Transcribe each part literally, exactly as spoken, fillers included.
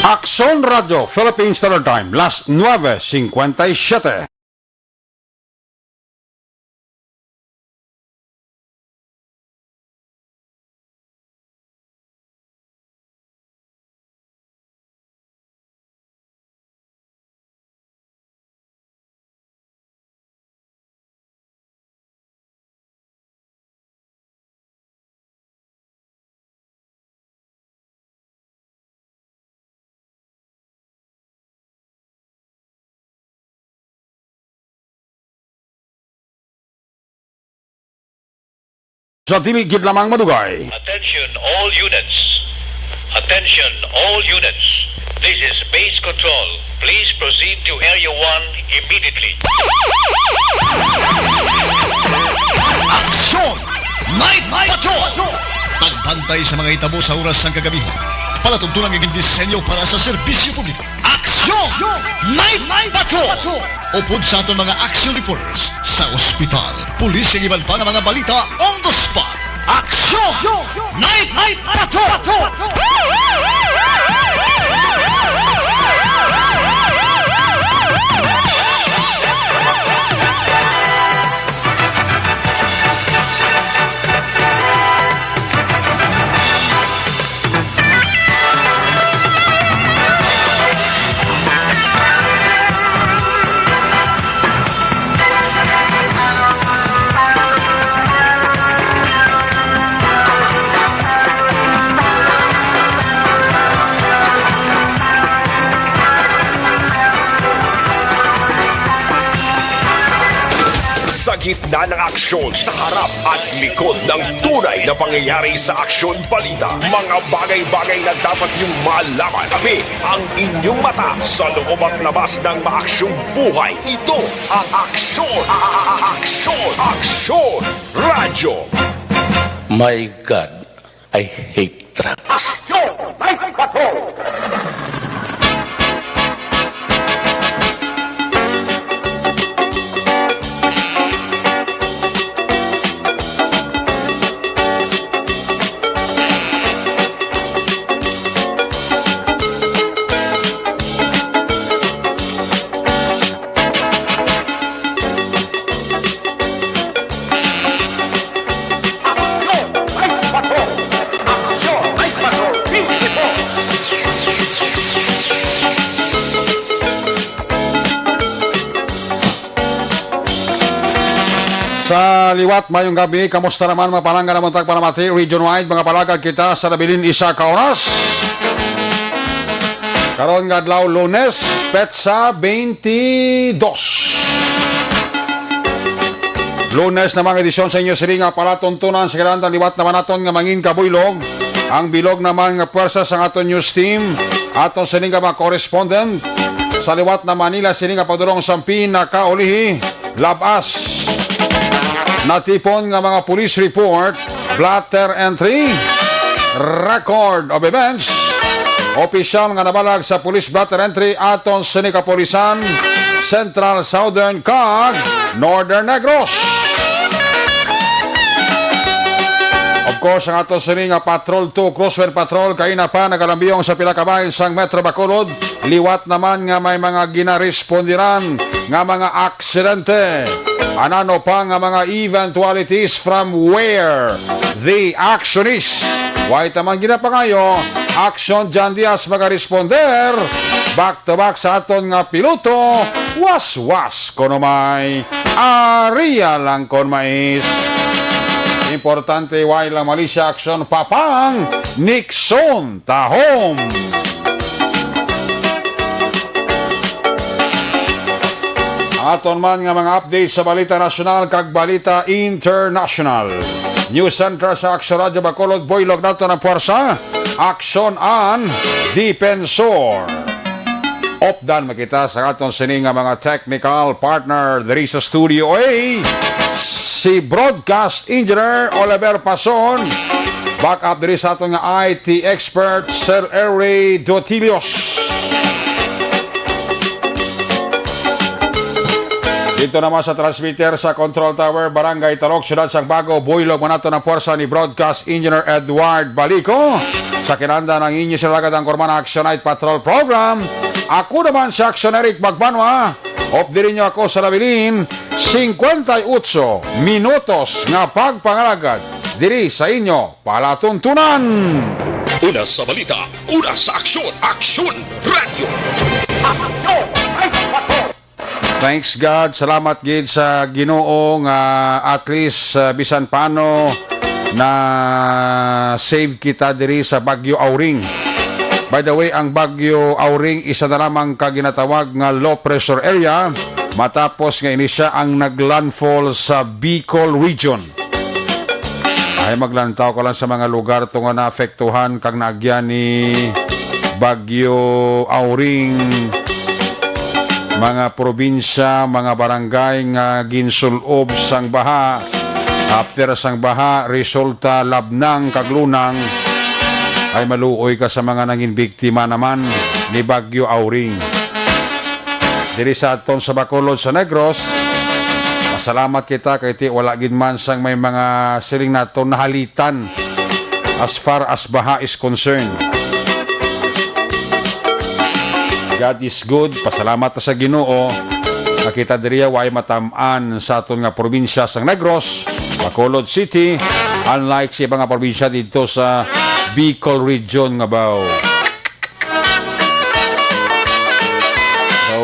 Aksyon Radyo Philippine Standard Time, las nuebe cincuenta y siete. Sa dili gid lamang madugay. Attention all units. Attention all units. This is base control. Please proceed to Area one immediately. Aksyon! Night Patrol! Pagbantay sa mga hitabo sa oras sang kagabihan. Palatuntunan nga gindisenyo para sa serbisyo publiko. Aksyon! Night Patrol! Upod sa aton mga action reporters sa ospital, pulis, kag iban pa nga mga balita on the spot. Aksyon! Night Patrol! Sa gitna ng aksyon, sa harap at likod ng tunay na pangyayari sa aksyon balita, mga bagay-bagay na dapat niyong malaman. Kami ang inyong mata sa loob at labas ng maaksyong buhay. Ito ang Aksyon, a- a- a- Aksyon, Aksyon Radyo. My God, I hate trucks. Aksyon! Night Patrol! Sa liwat, mayong gabi. Kamusta naman, mga palangga namon tagpalamati, region-wide, mga palagad kita sa nabilin isa ka oras? Karon nga adlaw, Lunes, petsa twenty-dos. Lunes na mga edisyon sa inyo sini nga palatuntunan sa kinahanglan. Liwat naman naton nga mangin kabuylog ang bilog naman nga pwersa sang aton news team, aton sini nga mga correspondent sa liwat na Manila, sini nga padulong sang pinakaulihi. Labas. Natipon nga mga police report, blotter entry, record of events, opisyal nga nabalag sa police blotter entry aton sini kapulisan, Central, Southern, kag Northern Negros. Of course, ang aton sini nga Patrol two, Crosswind Patrol, kaina pa nagalambiyong sa pila ka bahin sang Metro Bacolod, liwat naman nga may mga ginarespondiran nga mga aksidente. Anano pa nga mga eventualities from where the action is. Way ta man ginapangayo, Action John Diaz magaresponder. Back to back sa aton nga piloto, waswas kuno may, aria lang kon mais. Importante, way lang mali sa action, Papang Nixon. Tahom. Ang aton man nga mga update sa balita nasyonal kag balita international. News Center sa Aksyon Radyo Bacolod, buylog nato ang pwersa, Aksyon an Defensor. Updan makita sa aton sini nga mga technical partner diri sa Studio A, si Broadcast Engineer Oliver Pason. Back up diri sa aton nga I T expert, Sir Elry Dotilios. Dito naman sa transmitter sa Control Tower, Barangay Talok, Siyudad sang Bago, buylog man nato ang pwersa ni Broadcast Engineer Edward Balico. Sa kinanda ng inyo sila ang Korman Action Night Patrol Program. Ako naman si Action Eric Magbanwa. Update ninyo ako sa labilin, singkwenta y otso minutos nga pagpangalagad diri sa inyo palatuntunan. Una sa balita, una sa aksyon, Aksyon Radio. Thanks God, salamat gid sa Ginoo nga at least, uh, bisan paano na save kita diri sa Bagyo Auring. By the way, ang Bagyo Auring isa na lamang ka ginatawag nga low pressure area matapos nga ini siya ang naglandfall sa Bicol region. Ay, maglantaw ka lang sa mga lugar to nga naapektuhan kag naagyan ni Bagyo Auring. Mga probinsya, mga barangay nga ginsul-ob sang baha. After sang baha, resulta labnang kag lunang. Ay, maluoy ka sa mga nangin biktima naman ni Bagyo Auring. Diri sa aton sa Bacolod sa Negros, masalamat kita kay ti wala gid man sang may mga siling nato nahalitan as far as baha is concerned. God is good. Pasalamat ta sa Ginoo nga kita diri way matam-an sa aton nga probinsya sang Negros, Bacolod City, unlike sa iba nga probinsya dito sa Bicol region nga baw. So,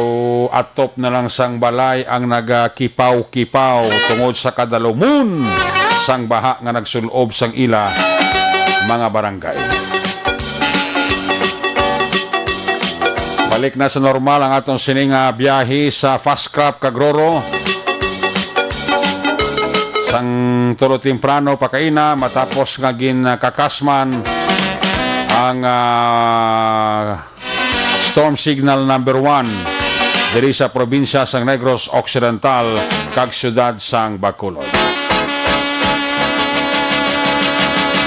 atop na lang sang balay ang nagakipaw-kipaw tungod sa kadalumon sang baha nga nagsul-ob sang ila mga barangay. Balik na sa normal ang aton sining, ah, biyahe sa Fast Crop kag Roro. Sang tulo temprano pa kaina, matapos nga gin, ah, kakasman ang, ah, Storm Signal number one diri sa probinsya sang Negros Occidental kag siyudad sang Bacolod.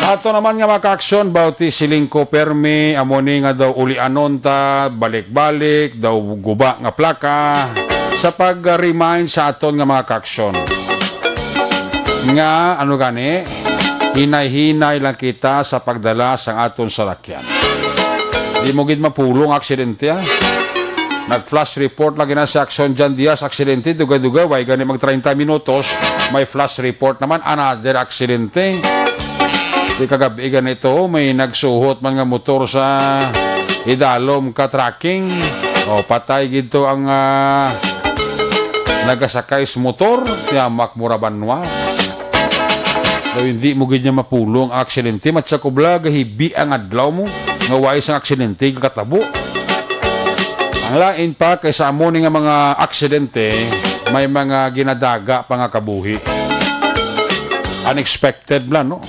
Sa ato naman nga mga kaaksyon, bauti siling ko permi, amo ni nga daw ulianon ta, balik-balik, daw guba nga plaka, sa pag-remind sa aton nga mga kaaksyon. Nga, ano gani, hinay-hinay lang kita sa pagdala sang aton salakyan. Di mo gid mapulong aksidente, ha? Nag-flash report lagi na si Action John Diaz, aksidente, dugay-dugay, way gani mag treinta minutos, may flash report naman, another aksidente. Di kagabi ganito, may nagsuhot man nga motor sa idalom ka trucking. O, patay gid to ang, ah, nagasakay sa motor, tiyamak mo ra banwa. Daw hindi mo gid niya mapulong ang aksidente, matsa kubla, gahibi ang adlaw mo, nga way sang aksidente kakatabo. Ang lain pa, kay sa amo ni nga mga aksidente, may mga ginadaga pa nga kabuhi. Unexpected bala, no?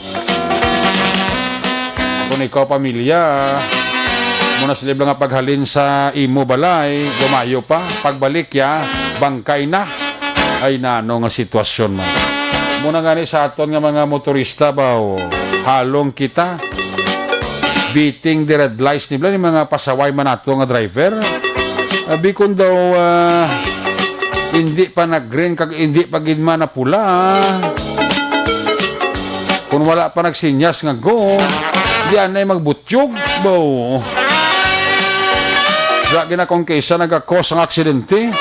Kung ikaw, pamilya, mo na sila nga paghalin sa imo balay, gumayo pa, pagbalik ya, bangkay na. Ay, nano nga sitwasyon man. Muna gani sa aton nga mga motorista ba, oh, halong kita. Beating the red lights ni bala ni mga pasaway man nato nga driver. Abi kung daw, ah, hindi pa nag-green kag hindi pa gid man napula, ah. Kung wala pa nagsinyas nga go, di anay magbutyog, bo. Wala gina kung kaysa nagakos ang aksidente.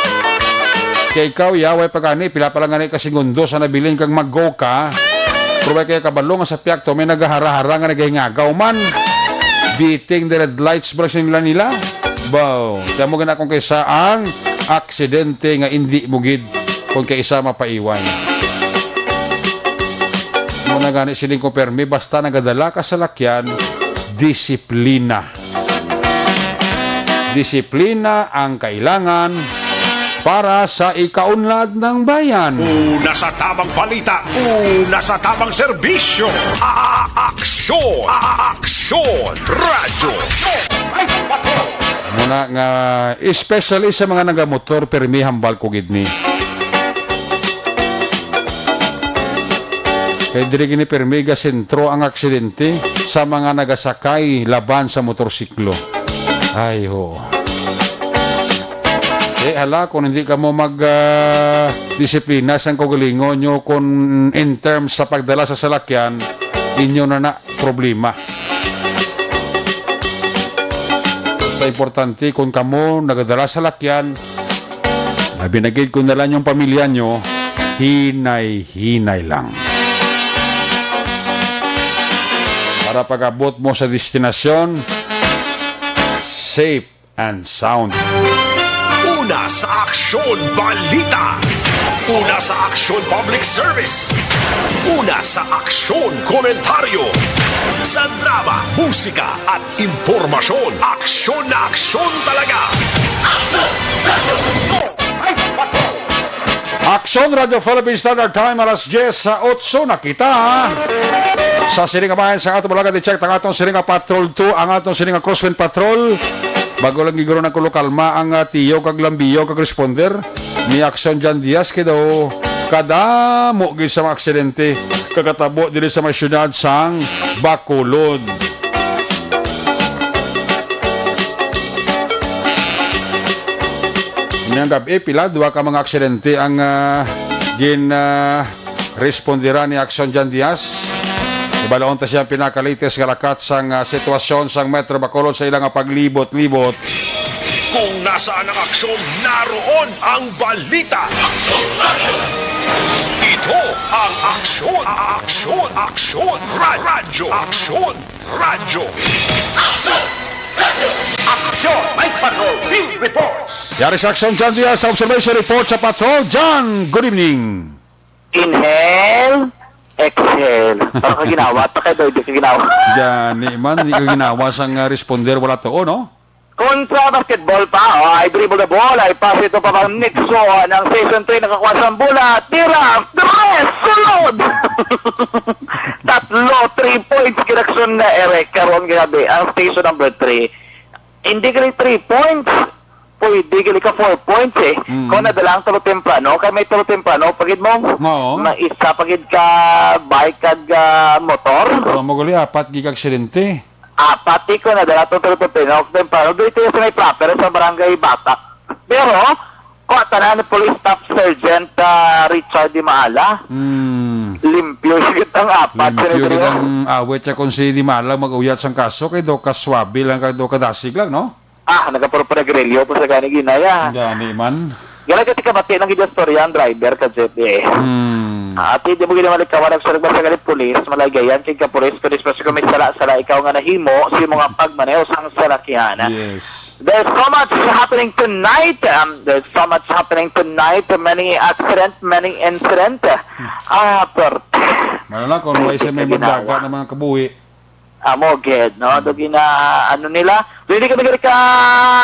Kay ikaw, yaway pa gani, pila pa lang gani ka segundo sa nabilin kag mag-go ka. Pero way kay kabalo nga sa pihak to, may nagahara-hara nga nagahingagaw man. Beating the red lights, bro, sa nila nila. Bo, kaya mo gina kung kaysa ang aksidente nga indi mo gid kung kaysa mapaiwan. Muna gani siling ko permi, basta nagadala ka sa lakyan, disiplina. Disiplina ang kailangan para sa ikaunlad ng bayan. Una sa tamang balita, una sa tamang serbisyo. A-, aksyon, a-, aksyon, radyo. Muna nga, especially sa mga nagamotor, permi hambal ko gid ni. Kay diri gini permi gasentro ang aksidente sa mga nagasakay laban sa motorsiklo. Ay, ho. Eh, hala, kung hindi ka mo mag, ah, disiplina sa kaugalingon nyo, kung in terms sa pagdala sa salakyan, inyo na na problema. Sa importante, kung kamo nagadala sa lakyan, labi na gid kung dala niyong pamilya niyo, hinay-hinay lang. Para pag-abot mo sa destinasyon, safe and sound. Una sa Aksyon Balita. Una sa Aksyon Public Service. Una sa Aksyon Komentaryo. Sa drama, musika, at impormasyon. Aksyon na aksyon talaga. Aksyon Radyo Philippine Standard Time, alas diyes sa otso na kita. Sa sining nga bahin sa atong Bulacan, i-check ang atong sining nga Patrol two, ang atong sining nga Crosswind Patrol. Bago lang giguro na kulo kalma ang, ah, tiyo kag lambiyo kag responder ni Aksyon Jan Diaz, kay daw kadamo gid sa mga aksidente kakatabo diri sa mga syudad sang Bacolod. Ngayong gabi, pila, duha ka mga aksidente ang, ah, gin, ah, respondiran ni Aksyon Jan Diaz. Ibalaon ta siya ang pinaka-latest nga lakat sang, ah, sitwasyon sang Metro Bacolod sa ilang nga paglibot-libot. Kung nasaan ang aksyon, naroon ang balita. Ito ang Aksyon, Aksyon, Aksyon, Ra- Radyo, Aksyon, Radyo. Aksyon, may Patrol Field Reports. Yari sa Aksyon Jan Diaz sa Observation Report sa Patrol. Jan, good evening. Inhale, exhale. Para ka ginawa, ta kay Doy, di ka ginawa. Gani man, di ka ginawa sang, ah, responder, wala to, no? Kung sa basketball pa, oh, I dribble the ball, I pass it to Pabang Nixon. Ang station three nakakuha sa bola. Tira! Tres! Sulod! Tatlo, three points, kinaksyon na Eric. Karon gabi, ang station number three. Hindi gali three points. Pwede gali ka four points eh. Mm. Kung nadala ang tulo temprano, kay may tulo temprano, pagid mo, Oo. may isa pagid ka bike kag, ah, motor. Wala mo gali, apat gig aksidente. Apat, ikaw na dala tong tulo ka pinok. Then, para dito yung sa may proper sa barangay Batak. Pero, kuha tanan ni Police Staff Sergeant, ah, Richard Di Maala. Hmm. Limpyo sigit ang apat, Limpyo Senator. Gid ang awit siya kung si Di Maala mag-uyat sang kaso kay do ka swabe lang, kay do ka dasig lang, no? Ah, nagapurpura grilyo po sa gani ginaya. Gani man. Gala ka ti kabati ng gidya storya ang driver ka, Jeff, eh. Hmm. Ah, ati, di mo gid malikawan ang sarag sa gali pulis, malagayan kay ka pulis, pulis pa sa kung may sala-sala ikaw nga nahimo sa imo nga pagmaneho sang salakyan. Yes. There's so much happening tonight. Um, there's so much happening tonight. Many accident, many incident. Ah, per- Malala kung wala siya may Ginawa. magdaga ng mga kabuhi. Amo gid, no? Hmm. Do gina-, ano nila? Do hindi kami gani ka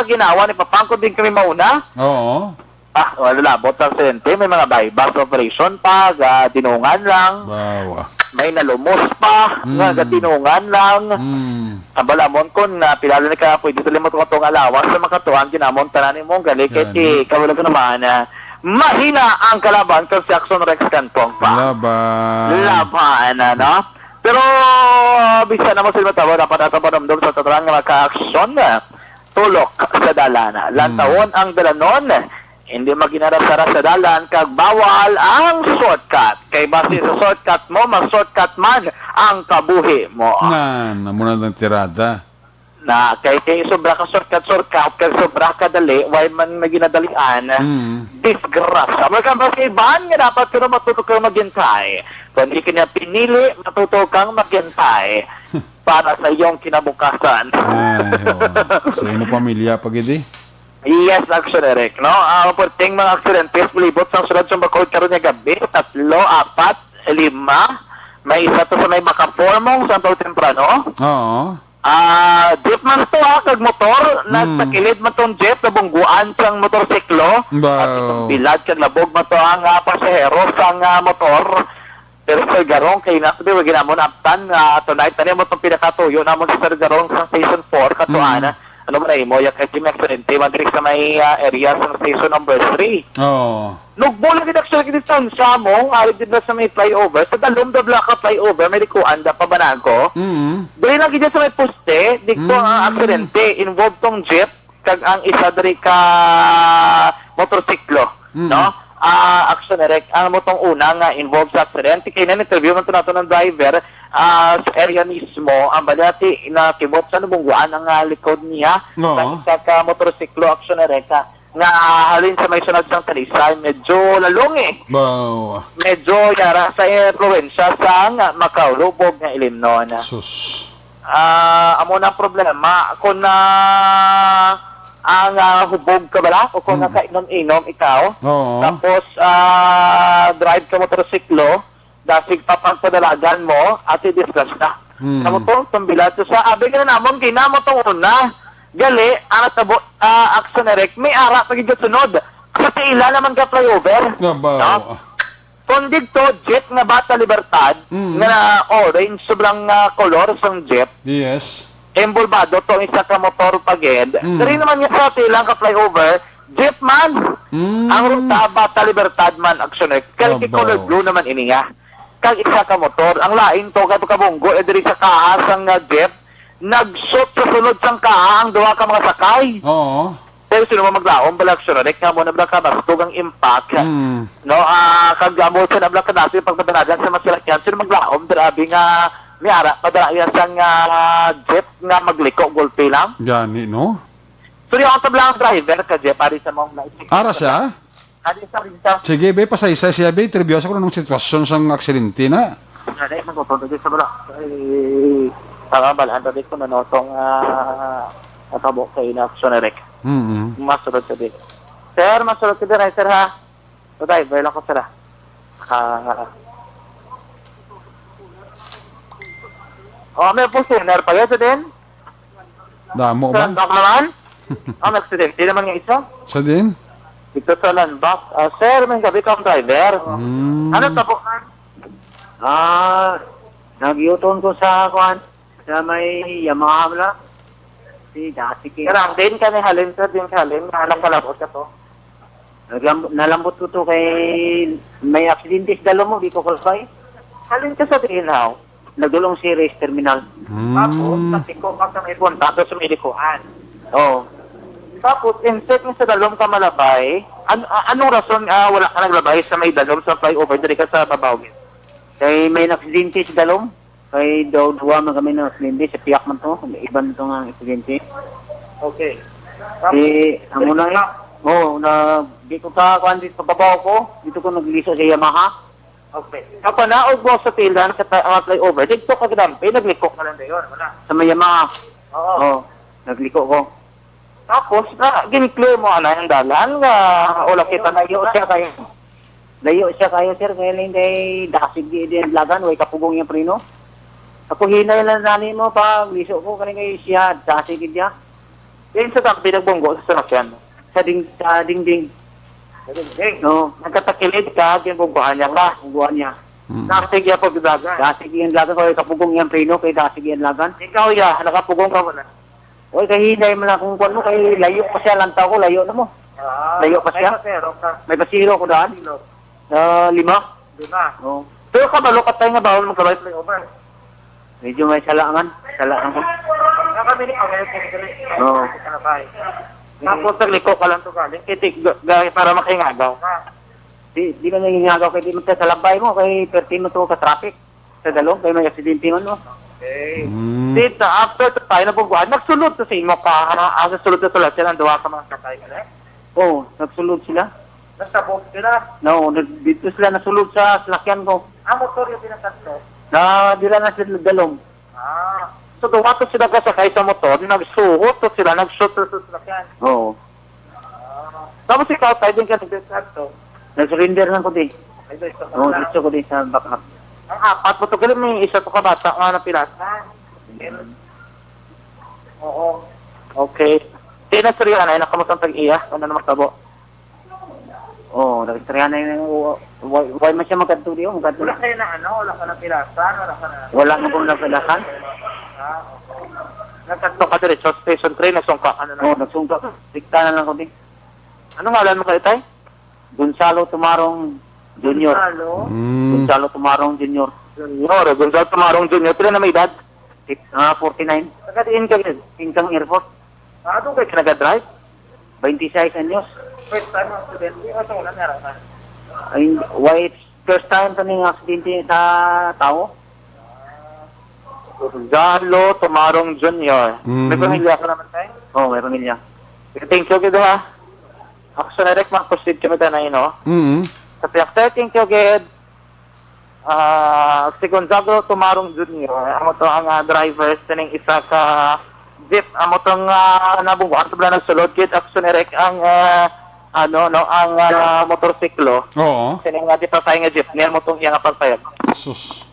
ginawa ni Papangko, din kami mauna. Oo. Ah, wala labot ang sente. May mga buy-bust operation pa, ga dinungan lang. Bawa. May nalumos pa, Hmm. nga gatinungan lang. Hmm. Ang balamon kon, ah, pilala ni ka, pwede sa limot ko itong alawas sa makatuan, ginamon tanan ni mong gali, kay Gani. ti, kawala ko naman, ah, mahina ang kalaban kang si Action Rex Cantong pa. Laban. Laban, ano? Pero, bisan na mo sila matawag, dapat nato panumdom sa tanan nga mga kaaksyon, ah, tulok sa dalan. Hmm. Lantawon ang dalanon, hindi maginarasara sa dalan, kag bawal ang shortcut. Kay basi sa shortcut mo, mag-shortcut man ang kabuhi mo. Nan, amo na ang tirada. Na, kay, kay sobra ka shortcut, shortcut, kag sobra ka dali, way man na ginadalian, Mm. disgrasya. Welcome back sa iban nga dapat pero matuto kang maghintay. Kung di ka niya pinili, matuto kang maghintay para sa iyong kinabukasan. Ay, oo. Sa imo pamilya, pag-, idi? Yes, Action Eric, no? Ang perting mga aksidente, palibot sa sulod sa Bacolod karon nga gabi, tatlo, apat, lima, may isa to sa may Bacaformong, sa Santo Temprano. Oo. Ah, jeep man to, ha, kag motor, Hmm. nagtakilid man tong jeep, nabungguan sang motorsiklo. Wow. At itong bilad kag labog man to ang, ah, pasahero sang, ah, motor. Pero Sir Garong, kay na, sabi, wag namon aptan nga tonight, tani mo tong pinakatuyo namon sa Sir Garong sa Station four, katuan. Hmm. Ano man na imo, ya kay may aksidente man diri sa may, ah, area sa station number three. Oo. Nugbo lang gid actually gid sa mo, ari din na sa may flyover, sa dalom da Blanca flyover, may likuan da pa Banago. Mm. Diri lang gid sa may poste, dito ang Mm. aksidente, involved tong jeep, kag ang isa diri ka motorsiklo, Mm. no? ah, Action Direct, ang motong una nga involved sa aksidente. Kay na-interview man to nato ng driver, ah, sa area mismo. Ang bali ati, nakibot sa nabungguan ang, ah, likod niya. Oo. Sa isa ka motorsiklo, Action Direct, ah, nga halin sa may sunod sang Talisay, medyo lalong eh. Wow. Medyo yara sa, eh, probinsya sang Macau, lubog nga Ilimnon. Sus. Ah, amo na ang problema. Kung na ang, ah, hubog ka bala o kung Mm. nakainom-inom ikaw, Oo. tapos, ah, drive ka motorsiklo, dasig pa pagpadalagan mo, ati disgrasya. Mm. Sa motor, tumbilat sa abi nga namon, kinamo tong una. Gali, ang natabo, ah, Action Direct, may ara pa gid sunod. Sa pila naman ka flyover. Nabaw. No? Kung dito, jeep nga Bata Libertad, Mm. nga orange, sobrang, ah, kolor sang jeep. Yes. Embulbado to ang isa ka motor pagid. Mm. Diri naman nga sa tilang ka flyover, jeep man. Mm. Ang ruta, Bata Libertad man, Action Direct. Kay Abaw. Color blue naman ini nga. Kag isa ka motor. Ang lain to, kay pagkabunggo, eh, diri sa kaha sang, ah, jeep, nag-shoot sa sulod sang kaha ang duha ka mga sakay. Oo. Pero sino mo maglaom, bala, Action Direct, nga mo na bala ka bastog ang impact. Mm. No, ah, kag amo sa nabla ka dati pagpadalagan sa masalakyan, sino maglaom, grabe nga may ara, padala iya sang, ah, jeep nga magliko, gulpi lang. Gani, no? So, yung ang tablang driver ka, jeep, ari sa mong naisip. Ara siya? Ari sa rin sa Sige, be, pasaysay siya, be. Triviosa ko nung sitwasyon sang aksidente na. Nanay, magpapabigay sa bala. Ay, tama ba, ang tabi ko, nanotong, ah, natabo kay na Action Direct. Mm-mm. Masulod ka din. Sir, masulod ka din, ay, sir, ha? So, driver lang ko, sir, ha? Ah. Oh, may po, sir. Meron pa yun, sir, din? Damo Sa man. Lanbak naman? Ah, may aksidente naman nga isa. Sa din? Dito sa Lanbak. Ah, sir, may gabi ka ang driver. Mm. Ano tabo? Ah, nag-U-turn ko sa, kuan, sa may Yamaha, wala. Si Dasi kay Pero ang din ka ni Halin, sir, din ka Halin, nga nakalabot ka to. Naglam-, nalambot ko to kay may aksidente sa dalom mo, di ko kalabay. Halin ka sa din, how? Nagdulong si Reyes Terminal. Hmm. Tapos, sa tiko ka sa may punta, sa may likuan. Oo. Tapos, instead nga sa dalom ka malabay, an-, a-, anong rason, ah, wala ka naglabay sa may dalom sa flyover, diri ka sa babaw? Kay may aksidente sa dalom. Kay daw duwa man kami na aksidente, sa piyak man to, iban to nga aksidente. Okay. Si, ang una, oh, na, di ko ka, kuan, di pababaw ko, dito ko nagliso sa Yamaha. Okay. Kapanaog mo sa pila sa ta-, ah, flyover, dito ka ginampi, nagliko ka lang dayon, wala. Sa may Yamaha. Oo. Oh, nagliko ko. Tapos, na, gin-clear mo, ana, ang dalan nga wala kita Layo, layo siya kayo. Layo siya kayo, sir. Kaya lang kay dasig di, di ang lagan, way kapugong yung preno. Ako hinay lang nani mo pag liso ko, kani kay siya, dasig gid niya. Din sa tampi nagbunggo sa sasakyan. Sa ding-, sa dingding. Sa dingding? No. Nagkatakilid ka, ginbunggoan niya ka. Bunggoan niya. Mm. Dasig niya pag dagan. Dasig yung lagan, kay kapugong yung preno, kay dasig yung lagan. Ikaw, ya, nakapugong ka wala? Oy, kay hinay man akong kuwan mo, kay layo pa siya, lantaw ko, layo na mo. Ah, layo pa siya. May pasero ka. May pasero ko daan. Kilo. Ah, lima. Lima. Oo. Pero kabalo ka tayo nga bawal magkabay flyover. Medyo may salangan. Salangan ko. Nga kami ni Pangay, kami dali. Oo. Kalabay. Tapos nagliko ka lang to galing. Kay ti-, ga-, ga-, para makingagaw ka. Di, di man nangingagaw kay di man ka sa labay mo, kay perti mo to ka traffic. Sa dalom, kay may aksidente man, no? Okay. Mm. Dito, after the time, nabungguan, nagsulod to sa imo ka, ano, ah, nagsulod to sa lahat sila, ang duha ka mga sakay, ano? Oo, nagsulod sila. Nagtabog sila? No, nag-, dito sila nasulod sa salakyan ko. Ah, motor yung pinasakto? Na, dira na sila dalom. Ah. So, duha to sila kasakay sa motor, nagsuot to sila, nag-shoot to sa salakyan. Oo. Tapos ikaw, tayo din ka nag-start to? Nag-surrender lang ko di. Ay, gusto ko Oo, lang. Gusto ko di sa backup. Ang apat mo to, galing may isa to ka bata nga napilasan. Oo. Okay. Di na, sorry, anay, nakamusta ang tag-iya? Ano na matabo? Oo, nag-istorya na yun. Why, why man siya magkadto di, oh, magkadto. Wala kayo na ano, wala ka napilasan, wala ka na Wala mo kong napilasan? Ah, okay. Nagkadto ka diretso, station three, nagsungka ka na lang. Oo, nagsungka. Dikta na lang ko di. Anong ngalan mo kayo, tay? Gonzalo Tumarong Junior. Gonzalo? Mm. Gonzalo Tumarong Junior. Junior, Gonzalo Tumarong Junior. Pila na may edad? Six, ah, forty-nine. Taga diin ka, Gil? Singkang Airport. Ah, doon kayo ka nag-drive? Twenty-six anyos. First time ang student. Di ba sa ulan, meron na? Ay, why it's first time to ning aksidente sa tao? Galo Tumarong Junior. May Mhm. pamilya ka naman, tay? Oo, may pamilya. Thank you, gid, ha. Action Eric, mag-proceed kami tanan, no? Mhm. Sa piyakter, thank you, gid. Ah, si Gonzago Tumarong Junior, amo to ang, ah, driver sining isa ka jeep. Amo tong, ah, nabungguan sa bala nagsulod, gid, Action Eric, ang, ah, ano, no, ang, ah, motorsiklo. Oo. Sining nga di pa nga jeep, niya mo tong iya nga pagpayag. Sus.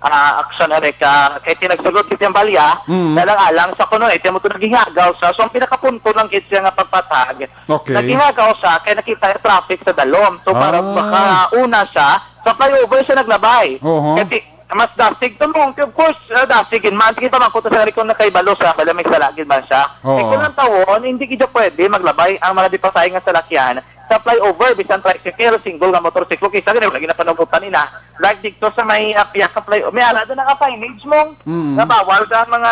Ah, Action Eric, ah, kay tinagsulod kita ang balya, Mm. nalang-alang sa kuno, eh, tiyan mo to naghingagaw sa, so ang pinakapunto lang gid siya nga pagpatag, Okay. naghingagaw sa, kay nakita yung traffic sa dalom. So, para Ah. makauna siya, sa flyover siya naglabay. Oho. Kasi, mas dasig to, mong, of course, ah, dasig, yun man, sige pa, mangkuto sa kung nakaibalo sa, bala may salagid man siya. Oo. Eh, kung ang tawon, hindi gid pwede maglabay ang mga di pa nga salakyan sa flyover, bisan tricycle, single nga motorsiklo, kisa gani, wala gid na panugutan nila. Like dito sa may, ah, Piaca Fly, may ara doon naka-signage mo Mm. nga bawal sa mga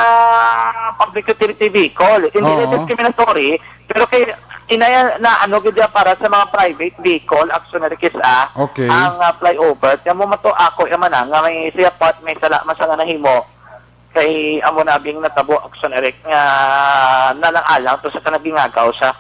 public utility vehicle. Hindi na Oo. discriminatory, pero kay inaya na ano gid yan para sa mga private vehicle, actually, kis-a Okay. ang, ah, flyover. Kaya mo mato ako, yung mana, nga may siya part, may sala, masanga nahimo. Kay amo na bing natabo, Action Eric, nga nalang-alang to sa kanagingagaw sa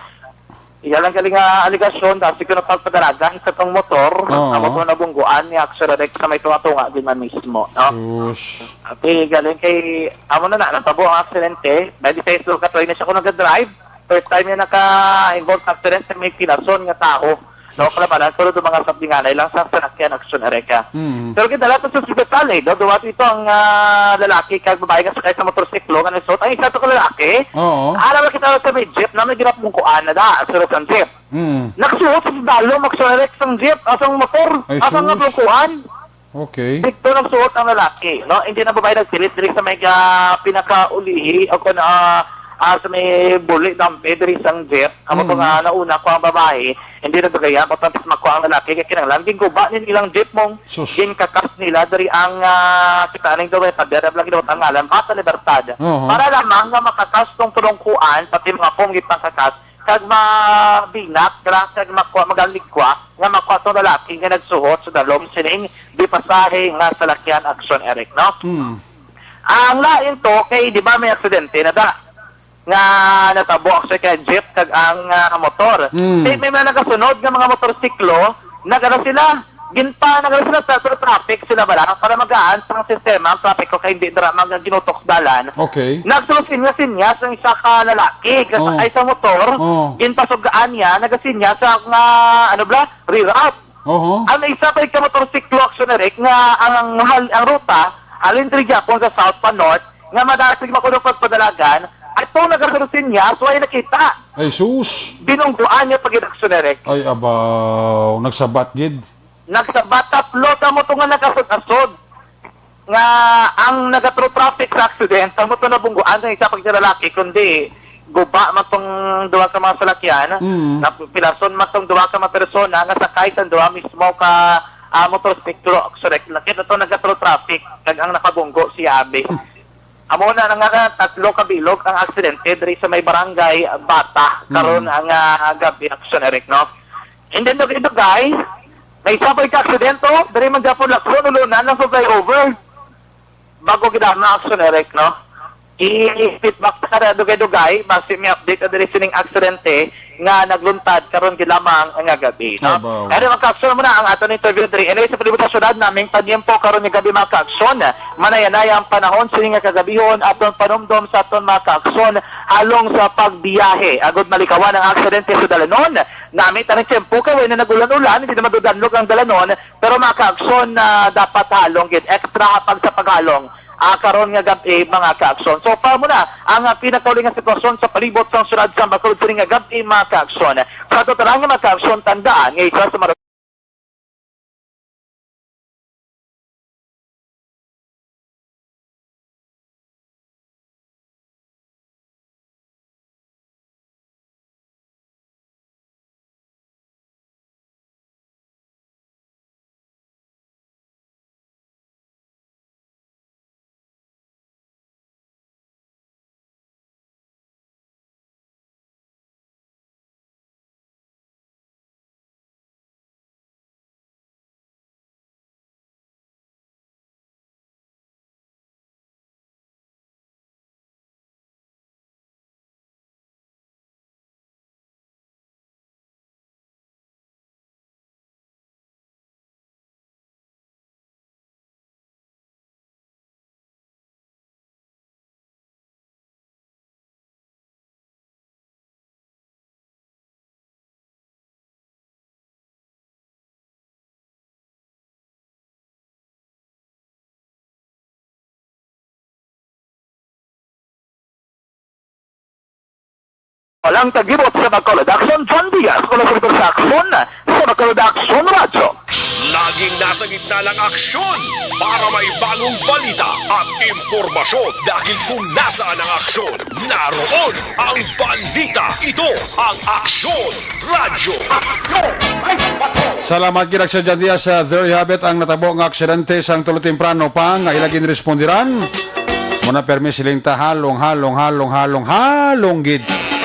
iya lang galing nga aligasyon, dati ko napagpadalagan sa tong motor, Oo. amo to nabungguan ni Action Eric sa may tunga-tunga din man mismo, no? Sus. Ati, galing kay, amo na na, natabo ang aksidente, dahil sa ito, katoy na siya ko nag-drive, first time niya naka-involve sa aksidente, may pinason nga tao. No, Sus. Kalabanan, pero do mga sabdinganay lang sa sanakyan, Action Eric, ah. Mm. Pero gidala to sa ospital, eh, no? Duwa ito ang, ah, lalaki kag babae nga sakay sa motorsiklo nga nagsuot. Ang isa to ka lalaki, Oo. alam na kita sa may jeep na may ginapungkuan na da, sa sulod sang jeep. Mm. Nagsuot sa dalom, Action Eric, sang jeep, asang motor, Ay, asang sus. nga pungkuan. Okay. Dito nagsuot ang lalaki, no? Hindi na babae nagpilit diri sa may, ah, pinakaulihi o kung, ah, ah, sa may buli dampe diri sang jeep. Amo to Mm. nga nauna ko ang babae, hindi na bagaya, matapos makuha ang lalaki, kaya kinahanglan, ginguba nin ilang jeep mong Sus. ginkakas nila diri ang, ah, kita ning daw, eh, padera lang ginawa ang ngalan, Bata Libertad. Oo. Para lamang nga makakas tong tulong kuan, pati mga pong gipangkakas, kag mabinak, gra-, kag makuha, magaligwa, nga makuha tong lalaki nga nagsuot sa dalom sining di pasahe nga salakyan, Action Eric, no? Hmm. Ang lain to, kay di ba may aksidente na da? Nga natabo, actually, kay jeep kag ang, ah, motor. Hmm. Kay may mga nagasunod nga mga motorsiklo, nagano sila, ginpa, nagano sila sa, sa traffic sila bala para magaan sa sistema ang traffic ko kay hindi dira mga ginutok dalan. Okay. Nagsusinyas-sinyas ang isa ka lalaki, Oh. kasakay sa motor, Oh. ginpasugaan niya, nagasinyas sa nga, ano bala, reroute. Oho. Ang isa pa ka motorsiklo, Action Eric, nga ang, ang, ang ruta, halin diri gyapon sa south pa north, nga madalas yung makulong pagpadalagan, at itong nagasusinyas, way nakita. Ay, sus. Binungguan niya pag Action Eric. Ay, abaw, nagsabat gid. Nagsabat, tatlo ka mo to nga nagkasod-asod. Nga ang nagatraffic sa accident, amo to nabungguan sa isa pag lalaki, kundi guba man tong duha ka mga salakyan, Mm. napilason man tong duha ka mga persona nga sakay sa duha mismo ka, ah, motorsiklo. Correct. Lakit ito nagatraffic, kag ang nakabunggo si Abi. Amo na nga tatlo ka bilog ang aksidente diri sa may barangay Bata karon Mm. ang, ah, gabi, Action Eric, no? And then, dugay-dugay, may isa pa ka aksidente, oh, diri man gyapon, Lacson, ulunan lang sa flyover. Bago gid ang Action Eric, no? I-feedback sa kada dugay-dugay, basi may update na diri sining aksidente nga nagluntad karon gid lamang nga gabi, no? Abaw. Kaya mga ka-action mo na ang aton interview diri. Anyway, sa palibot sa syudad naming panyempo karon nga gabi, mga ka-action, manaya-naya ang panahon sini nga kagabihon aton panumdom sa aton mga ka-action halong sa pagbiyahe. Agod malikawan ang aksidente sa dalanon, nami taning tiyempo kay wala na nag-ulan-ulan, hindi na madudanlog ang dalanon, pero mga ka-action na dapat halong gid, extra hapag sa paghalong, ah, karon nga gab-i, mga ka-action. So, pa mo na ang, ah, pinakauli nga sitwasyon sa palibot sa syudad sa Bacolod sining nga gab-i, mga ka-action. Sa totalan nga mga ka-action, tandaan nga isa sa mga Walang kagibot sa Bacolod Action, John Diaz, mula sa Action, sa Bacolod Action Radyo. Laging nasa gitna ng aksyon para may bagong balita at impormasyon. Dahil kung nasaan ang aksyon, naroon ang balita. Ito ang Aksyon Radyo. Salamat gid, Aksyon John Diaz. Sa There You Have It, ang natabo nga aksidente sang tulo temprano pa nga ila ginrespondiran. Muna permi siling ta halong, halong, halong, halong, halong gid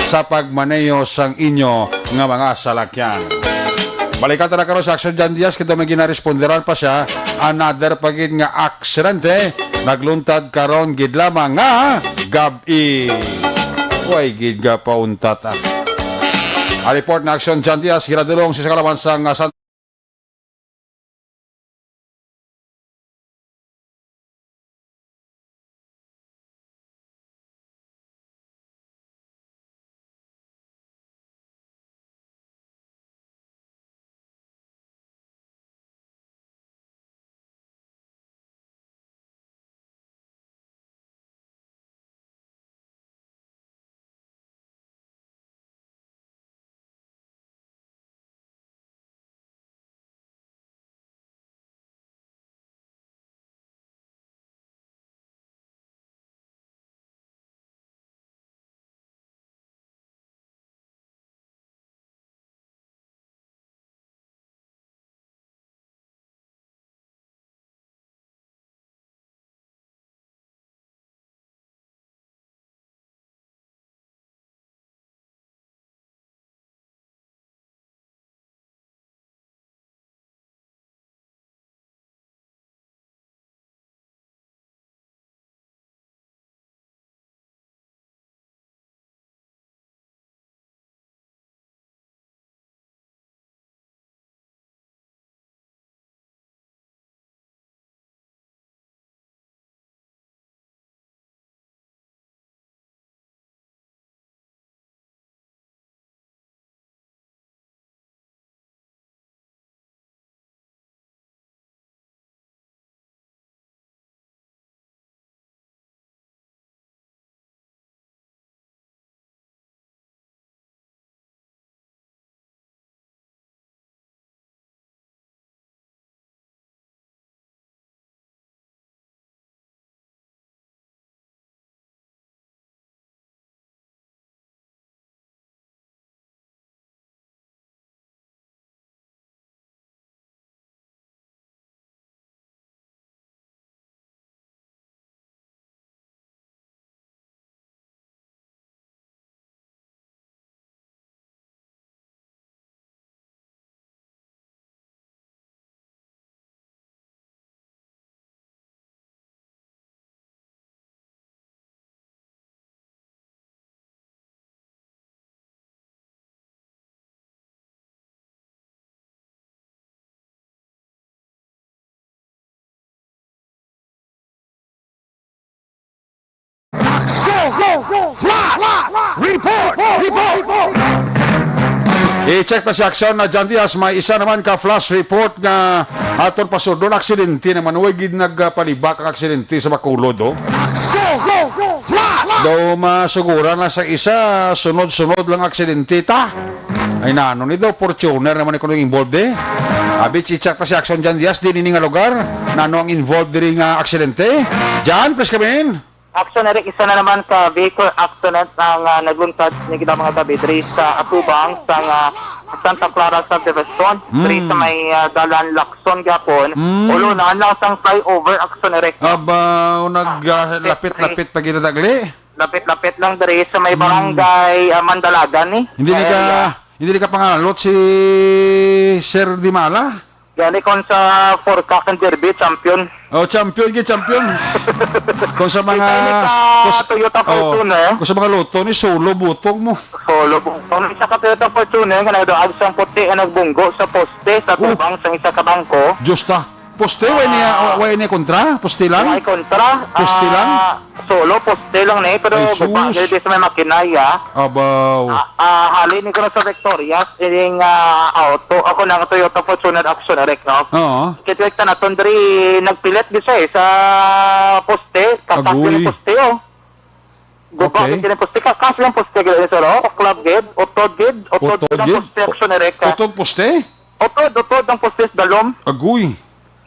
sa pagmaneho sang inyo nga mga salakyan. Balikan ta na karon sa Aksyon John Diaz, kita may ginaresponderan pa siya. Another pa gid nga aksidente, nagluntad karon gid lamang nga gab-i. Way gid nga pauntat, ah. A report na Aksyon John Diaz, ginadulong sa kalaman sang, ah, San- Action! Flash! Report! Report! I-check ta si Aksyon na John Diaz, may isa naman ka flash report nga aton pasudlon. Aksidente naman, way gid nagpalibak ang aksidente sa Bacolod, oh. Action! Flash! Daw masuguran na sa isa, sunod-sunod lang aksidente ta. Ay, nano ni daw, Fortuner naman ni kuno involved, eh. Abi, i-check ta si Aksyon John Diaz, din ini nga lugar. Nano ang involved diri nga aksidente? John, please come in. Action Eric, isa na naman ka vehicle accident ang, ah, nagluntad ni kita mga tabi diri sa atubang sang, ah, Santa Clara Subdivision, Mm. diri sa may, ah, dalan Lacson gyapon. Mm. Ulo na lang sang flyover, Action Eric. Aba, o nag, ah, Ah, lapit-lapit pa gid dagli. Lapit-lapit lang diri sa may Mm. barangay, ah, Mandalagan, eh, Hindi na ni ka, area. Hindi ni ka pangalot si Sir Dimala? Gani kon sa Four Cock and Derby, champion. Oh, champion gid, champion. Kung sa mga, Kita ni sa kung sa, Toyota oh, Fortuner. Kung sa mga loto ni, solo butong mo. Solo butong. Isa ka Toyota Fortuner nga nagdaag sang puti nga nagbunggo sa poste sa Oh. tubang sang isa ka bangko. Diyos ta. Poste, way niya, Ah. way niya kontra? Poste lang? Way kontra. Poste lang? Ah, Solo, poste lang ni, pero Ay, guba sus. Diri sa may makinaya. Abaw. Ah, ah, halin ni kuno sa Victorias, ining, ah, auto. Ako nang Toyota Fortuner Action, Eric, no? Oo. Kitwek ta naton diri, nagpilit di siya, eh, sa poste. Kakas Agoy. Yung poste, oh. Guba Okay. Yung poste. Kakas lang poste, gano'n, sir, oh. Club Gid, utod gid, utod Utod ang gid? poste, Action Erika. Utod poste? Utod, utod ang poste sa dalom. Agoy.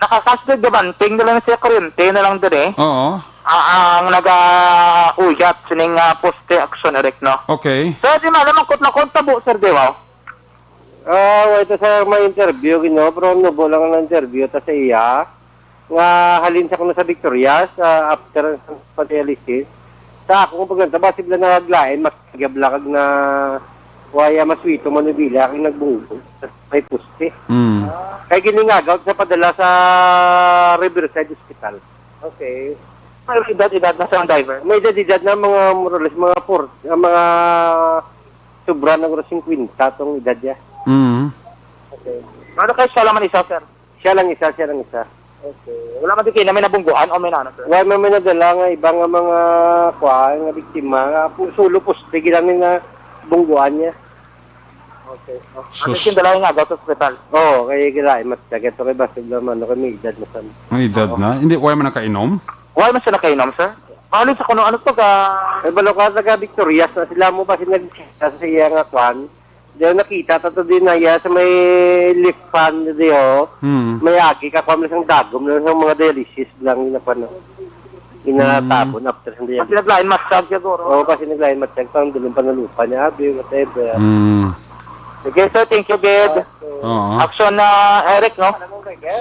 Nakakastig gabanting nila na siya kuryente na lang diri. Oo. Ah, ang nagauyat sining, ah, poste, Action Eric, no? Okay. Sir, di man, naman kut na kung tabo, Sir Dewa. Ah, wait, sa may interview, gino, pero nubo lang ang interview ta sa iya. Nga halin sa kuno sa Victorias, ah, after sa dialysis. Sa akong pagkanta, basi bala naglain, mas nagyabla kag na waya maswito manubila kag nagbunggo. May puste. Mm. Kay giningagaw sa padala sa Riverside Hospital. Okay. May edad-edad na sa driver? May edad-edad na mga more or less, mga four, ah, mga sobra na guro fifty tong edad niya. Mm. Okay. Ano kay siya lang man isa, sir? Siya lang isa, siya lang isa. Okay. Wala man di kayo na may nabungguan o may nano, sir? Wala man may nadala nga iba nga mga kuha, nga biktima, nga pu-, sulo poste, gilang nga bungguan niya. Okay. Oh. Ano Sus. Yung dala nga daw sa ospital? Oo, kay gilain, mas jacket to kay basig naman, no, kay may edad na sa May edad Oo. na? Hindi, wala man nakainom? Wala man siya nakainom, sir? Ano sa kuno, ano to ka? Kay balo ka, taga Victorias na sila mo, basi nagkita sa iya nga kwan. Diyan nakita, tato din na iya sa may lift fan, di, oh. Hmm. May agi ka, kwan, isang dagom na sa mga dialysis lang, yun, kwan, no? Ginatabon after sa Kasi dialysis. Naglain massage siguro. Oo, kasi naglain massage, parang dulong panalupa niya, abi, whatever. Mm. Sige, sir, thank you, Ged. Oo. Action na, Eric, no?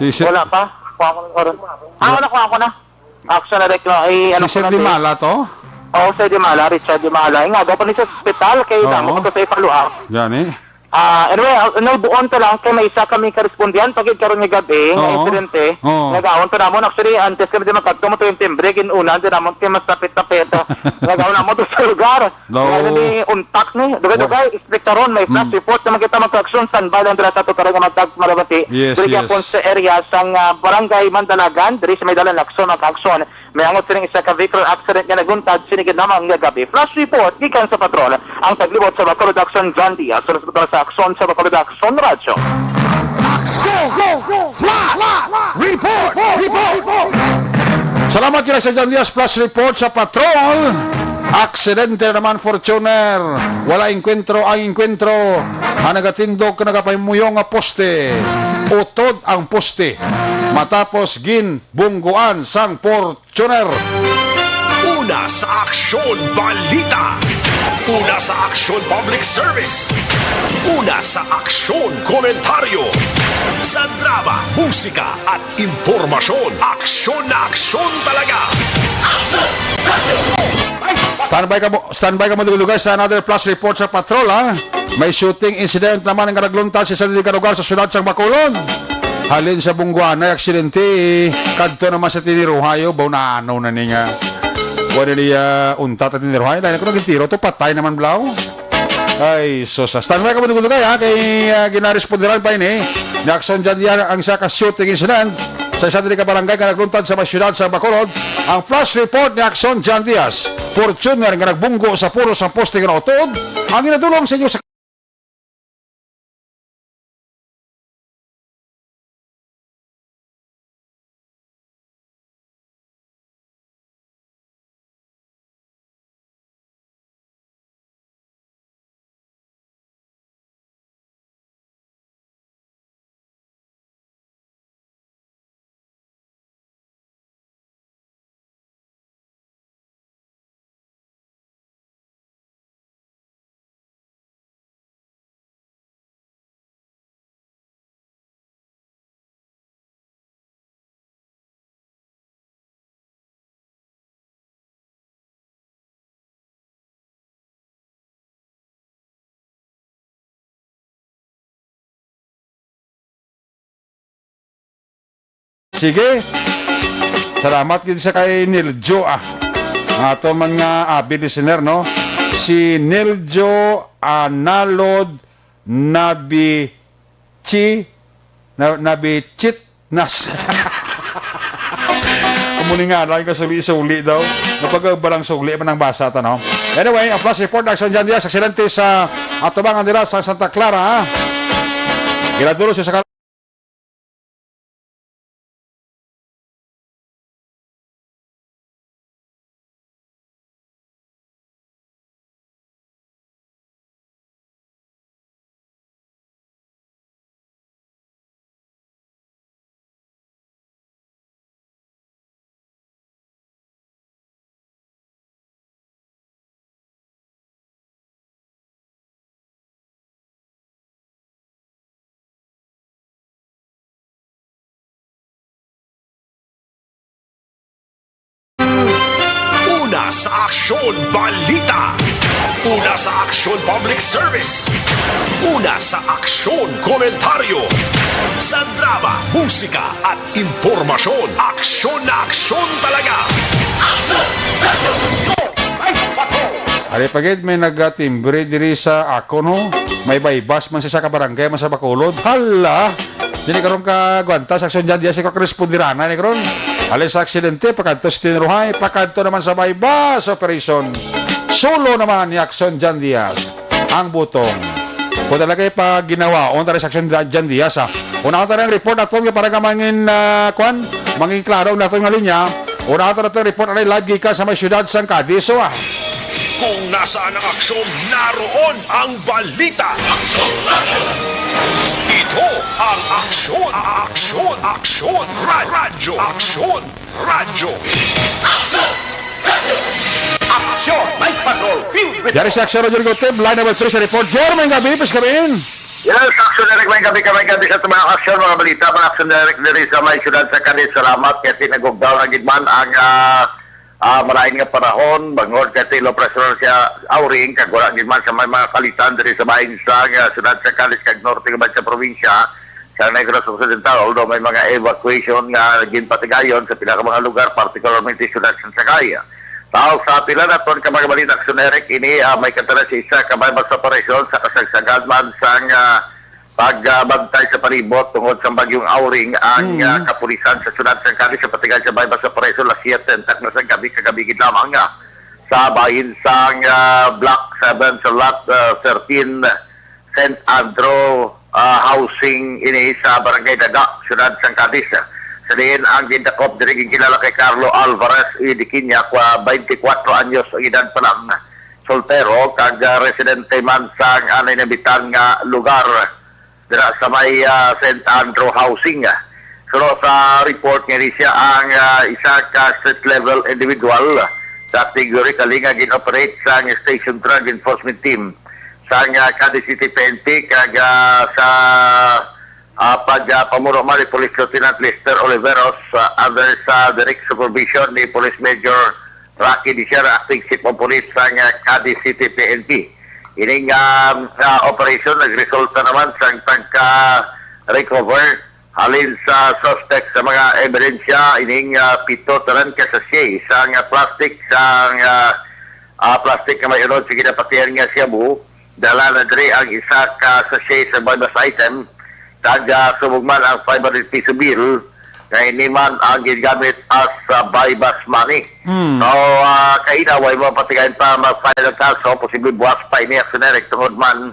Si, si Wala pa. Kuha ko ng oras. Ah, wala, kuha ko na. Action na, Eric, no? Ay, Si ano ko Sir na, Dimala to? Oo, Sir Dimala, Richard Dimala. Nga, daw pa ni sa ospital, kay Oo. Damo ko to sa i-follow up. Gani? Ah, anyway, ah, ano, buon to lang kay may isa kami karespondyente gid karon nga gabi nga Oo. insidente. Oo. Nagawon to namon. Actually, antes kami di magkadto mo to yung timbre, ginunan din namon kay mas tapit-tapit. Nagawon namon to sa lugar. No. Nga ni untak ni. Dugay-dugay, Wa- istrikta ron. May flash Mm. report naman kita, mga aksyon. Standby lang dira ta to karon nga magtag malabati. Yes, Diri yes. gyapon sa area sang, ah, Barangay Mandalagan, diri sa may dalan aksyon, mga aksyon. May angot sining isa ka vehicle accident nga nagluntad sini gid lamang nga gabi. Flash report gikan sa patrol. Ang taglibot sa Bacolod Action, John Diaz. Sa hospital sa Action sa Bacolod Action Radyo. Action! Flash! Report! Report! Salamat kila sa John Diaz. Flash report sa patrol. Aksidente naman, Fortuner. Wala engkwentro ang engkwentro. Ang nagatindog ka nagapahimuyong nga poste. Utod ang poste. Matapos gin bungguan sang Fortuner. Una sa aksyon, balita. Una sa aksyon, public service. Una sa aksyon, komentaryo. Sa drama, musika, at impormasyon, aksyon na aksyon talaga. Standby ka mo, standby ka mo, dugay-dugay, sa another flash report sa patrol, ha? May shooting incident naman nga nagluntad sa isa ka lugar sa siyudad sang Bacolod. Halin sa Bungguanay, aksidente, kadto naman sa Tiniruhayo, baw na ano na ni nga. Wala niya untat at Tiniruhayo. Lain ko naging tiro to, patay naman, blaw. Ay, sus. Standby ka mo, dugay-dugay, ha? Kay, ah, ginaresponderan pa ini ni Action John Diaz ang isa ka shooting incident sa isa diri ka barangay nga nagluntad sa may siyudad sa Bacolod. Ang flash report ni Action John Diaz, Fortuner nga nagbunggo sa puno sa poste nga nautod, ang ginadulong sa inyo sa Sige. Salamat gid sa kay Niljo, ah. Ang aton man nga avid listener, no? Si Niljo Analod Nabichi, na, Nabichit Nas. Amo ni nga, lang ka suli-suli daw. Napag-, barang suli man ang basa ta, no? Anyway, ang flash report, Action John Diaz, aksidente sa atubangan nila sa Santa Clara, ha? Ginadulo siya sa Sa Aksyon Balita. Una sa Aksyon Public Service. Una sa Aksyon Komentaryo. Sa drama, musika at impormasyon. Aksyon na aksyon talaga. Aksyon! Radyo Aksyon! Live Patrol! Ari pa gid may nagatimbre diri sa ako, no? May baybas man sa isa ka barangay man sa Bacolod. Hala! Dili karon ka gwanta sa Aksyon John Diaz, ikaw ka responderana ni karon. Halin sa aksidente, pakadto sa Tinruhay, pakadto naman sa baybas operation. Solo naman ni Aksyon John Diaz ang butong. Kung talaga pa ginawa, on tayo sa Aksyon John Diaz, ha. Una ko tayo ang report aton nga para nga mangin, ah, kwan, mangin klaro ang aton nga linya. Una ko tayo ang report na live gikan sa may siyudad sang Cadiz, so, ah. Kung nasaan ang aksyon, naroon ang balita. Ito ang Aksyon, Aksyon, Aksyon, Ra- Radyo Aksyon, Radyo. Aksyon! Radyo! Aksyon! Night Patrol, filled with Yari si Aksyon Rodrigo Tib, line number three sa report. Jer, may gabi, please come in. Yes, Aksyon Direct, may gabi ka, may gabi sa mga aksyon, mga balita, mga Aksyon Direct diri sa may siyudad sa Cadiz. Salamat, kay tinagugdaw na gid man ang, ah, ah, malain nga panahon, bangod kay til operasyon siya, Auring, kag wala gid man sa may mga kalitan diri sa bahin sa, ah, siyudad sa Cadiz kag norte nga bahin sa probinsya sa Negros Occidental, although may mga evacuation nga ginpatigayon sa pila ka mga lugar, particularmente siyudad sa Sagay. Tao sa pila naton ka mga balita, Aksyon Eric, ini, ah, may katara sa isa ka may mas operasyon sa kasagsagan man sang, ah, pagbantay sa palibot tungod sa bagyong Auring ang, ah, Mm. kapulisan sa siyudad sang Cadiz sa patigay sa baybas operasyon alas siyete ang takna sa gabi kagabi gid lamang, ah, sa bahin sang, ah, Block seven sa Lot, ah, thirteen, Saint Andrew, ah, Housing ini sa Barangay Daga, siyudad sang Cadiz. Sa diin ang gindakop diri ginkilala kay Carlo Alvarez Idiquiña, kwa twenty-four anyos ang edad pa lang, soltero, kag, ah, residente man sang anay nabitan nga lugar dira sa may, ah, Saint Andrew Housing. Suno sa report nga ini siya ang, ah, isa ka street level individual, categorically nga gin-operate sang Station Drug Enforcement Team sang, ah, Cadiz City P N P, kag, ah, sa, ah, pag, ah, pamuno man ni Police Lieutenant Lester Oliveros, ah, under sa direct supervision ni Police Major Rocky Dicera, acting chief of police sang, ah, Cadiz City P N P. Ining, ah, ah, operasyon nagresulta naman sang pagka-recover halin sa suspect sa mga ebidensya, ining, ah, pito tanan ka sachet sang, ah, plastic, sang, ah, ah, plastic nga may unod sa ginapatihan nga shabu. Dala na diri ang isa ka sachet sa buy-bust item, kag, ah, subong man ang five hundred piso bill, nga ini man ang gingamit as, ah, buy-bust money. Hmm. So, ah, kaina, way mo patigayon pa mag-file ang kaso, posible buwas pa ini, Aksyon Eric, tungod man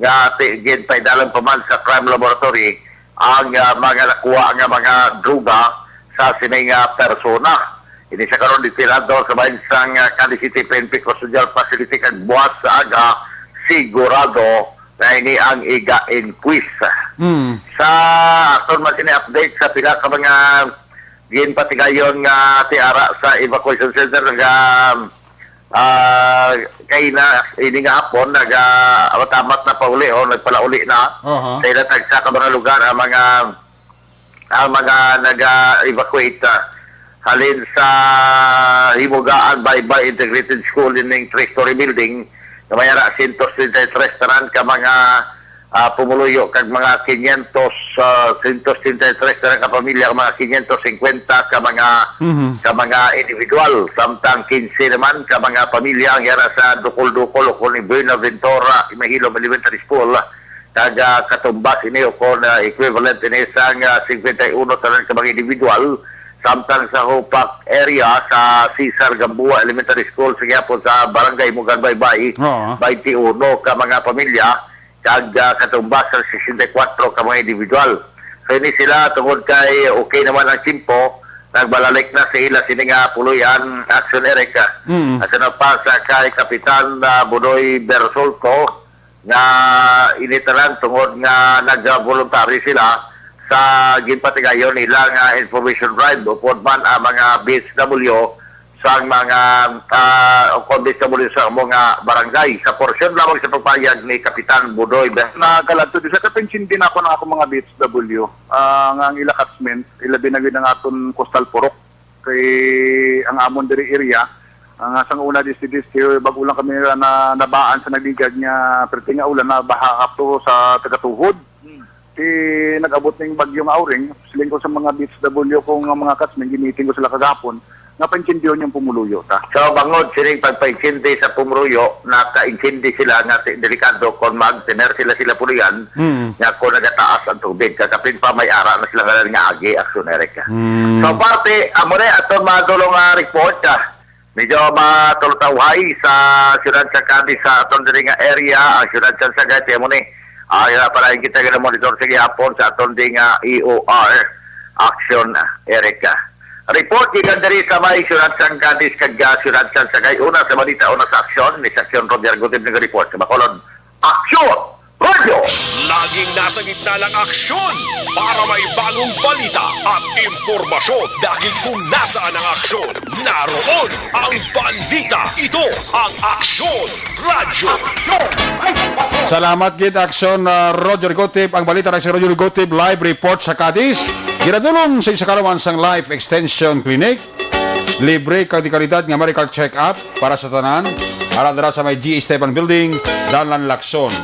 nga ti-, ginpaidalan pa man sa crime laboratory ang, ah, mga nakuha nga mga droga sa sining, ah, persona. Ini sa karon, detenado sa bahin sang, ah, Cadiz City P N P Custodial Facility kag buwas sa aga, sigurado na ini ang iga-inquest. Mm. Sa aton man sini update sa pila ka mga ginpatigayon nga tiara sa evacuation center nga, ah, kay na ini nga hapon naga-amat-amat na pauli o nagpalauli na. Aha. Sa ila tagsa ka mga lugar ang mga ang mga naga-evacuate, ah, halin sa Himugaan Baybay Integrated School ining three-story building nga may ara siyento treinta y tres tanan ka mga, ah, pumuluyo kag mga quinientos, ah, siyento treinta y tres tanan ka pamilya, mga quinientos cincuenta ka mga Mhm. ka mga individual, samtang quince naman ka mga pamilya ang yara sa Dukol-Dukol o kung Buenaventura Imahilom Elementary School, kag, ah, katumbas ini o kon, ah, equivalent ini sang, ah, cincuenta y uno tanan ka mga individual, samtang sa Hupak area sa Cesar Gamboa Elementary School sa gihapon sa Barangay Mugan Baybay, Oo. twenty-one ka mga pamilya, kag, ah, katumbas sa sesenta y kuwatro ka mga individual. So, ini sila, tungod kay okay naman ang tiyempo, nagbalalik na sa ila sini nga puloy-an, Aksyon Eric. Mm. At sa nagpasa kay Kapitan, ah, Budoy Bersolto, nga ini tanan tungod nga nag-voluntary sila sa ginpatigayon nila nga information drive upod man ang mga B H W sang mga, ah, o kondis sa muli sa amo nga barangay. Sa porsyon lamang sa pagpayag ni Kapitan Budoy Ber- Nakaladto di sa kapinsin din ako ng akong mga B H W, ah, nga ang ila catchment, ilabi na gid ang aton coastal purok. Kay ang amon diri area, Nga sang una, disi, disi, bag-o lang kami na, na nabaan sa nagligad nga perti nga ulan, nabaha kami sa tagatuhod. Hmm. Ti nag-abot ning bagyong Auring, siling ko sa mga B H W ko nga mga kasmin, gimiting ko sila kagahapon, nga paintindiyon yung pumuluyo ta. So, bangod sining pagpaintindi sa pumuluyo, nakaintindi sila nga ti-, delikado kon mag-tener sila, sila pulian, Mm. nga kon nagataas ang tubig. Kakapin pa may ara na sila nga, nga agi, Aksyon Eric. Mm. So, parte, amo na aton madulong nga report, ah. Medyo matulutawhay sa siyudad sa Cadiz, sa aton diri nga area, ang siyudad sa Sagay, tiyan mo ni. Ah, yun na, para kita nga monitor sa gihapon sa aton diri nga E O R, Aksyon Eric. Report gikan diri sa may siyudad sang Cadiz kag, ah, siyudad sang Sagay. Una sa balita, una sa aksyon, ni Aksyon Roger Gutib nag-report sa Bacolod. Aksyon! Radyo! Laging nasa gitna ng aksyon para may bagong balita at impormasyon, dahil kung nasaan ang aksyon, naroon ang balita. Ito ang Aksyon Radyo. Salamat gid, Aksyon, uh, Roger Gutib. Ang balita na si Roger Gutib, live report sa Cadiz. Ginadulong sa isa ka lawan sang Life Extension Clinic. Libre kag de kalidad nga medical check-up para sa tanan. Ara dira sa may G. Esteban Building, Dalan Lacson.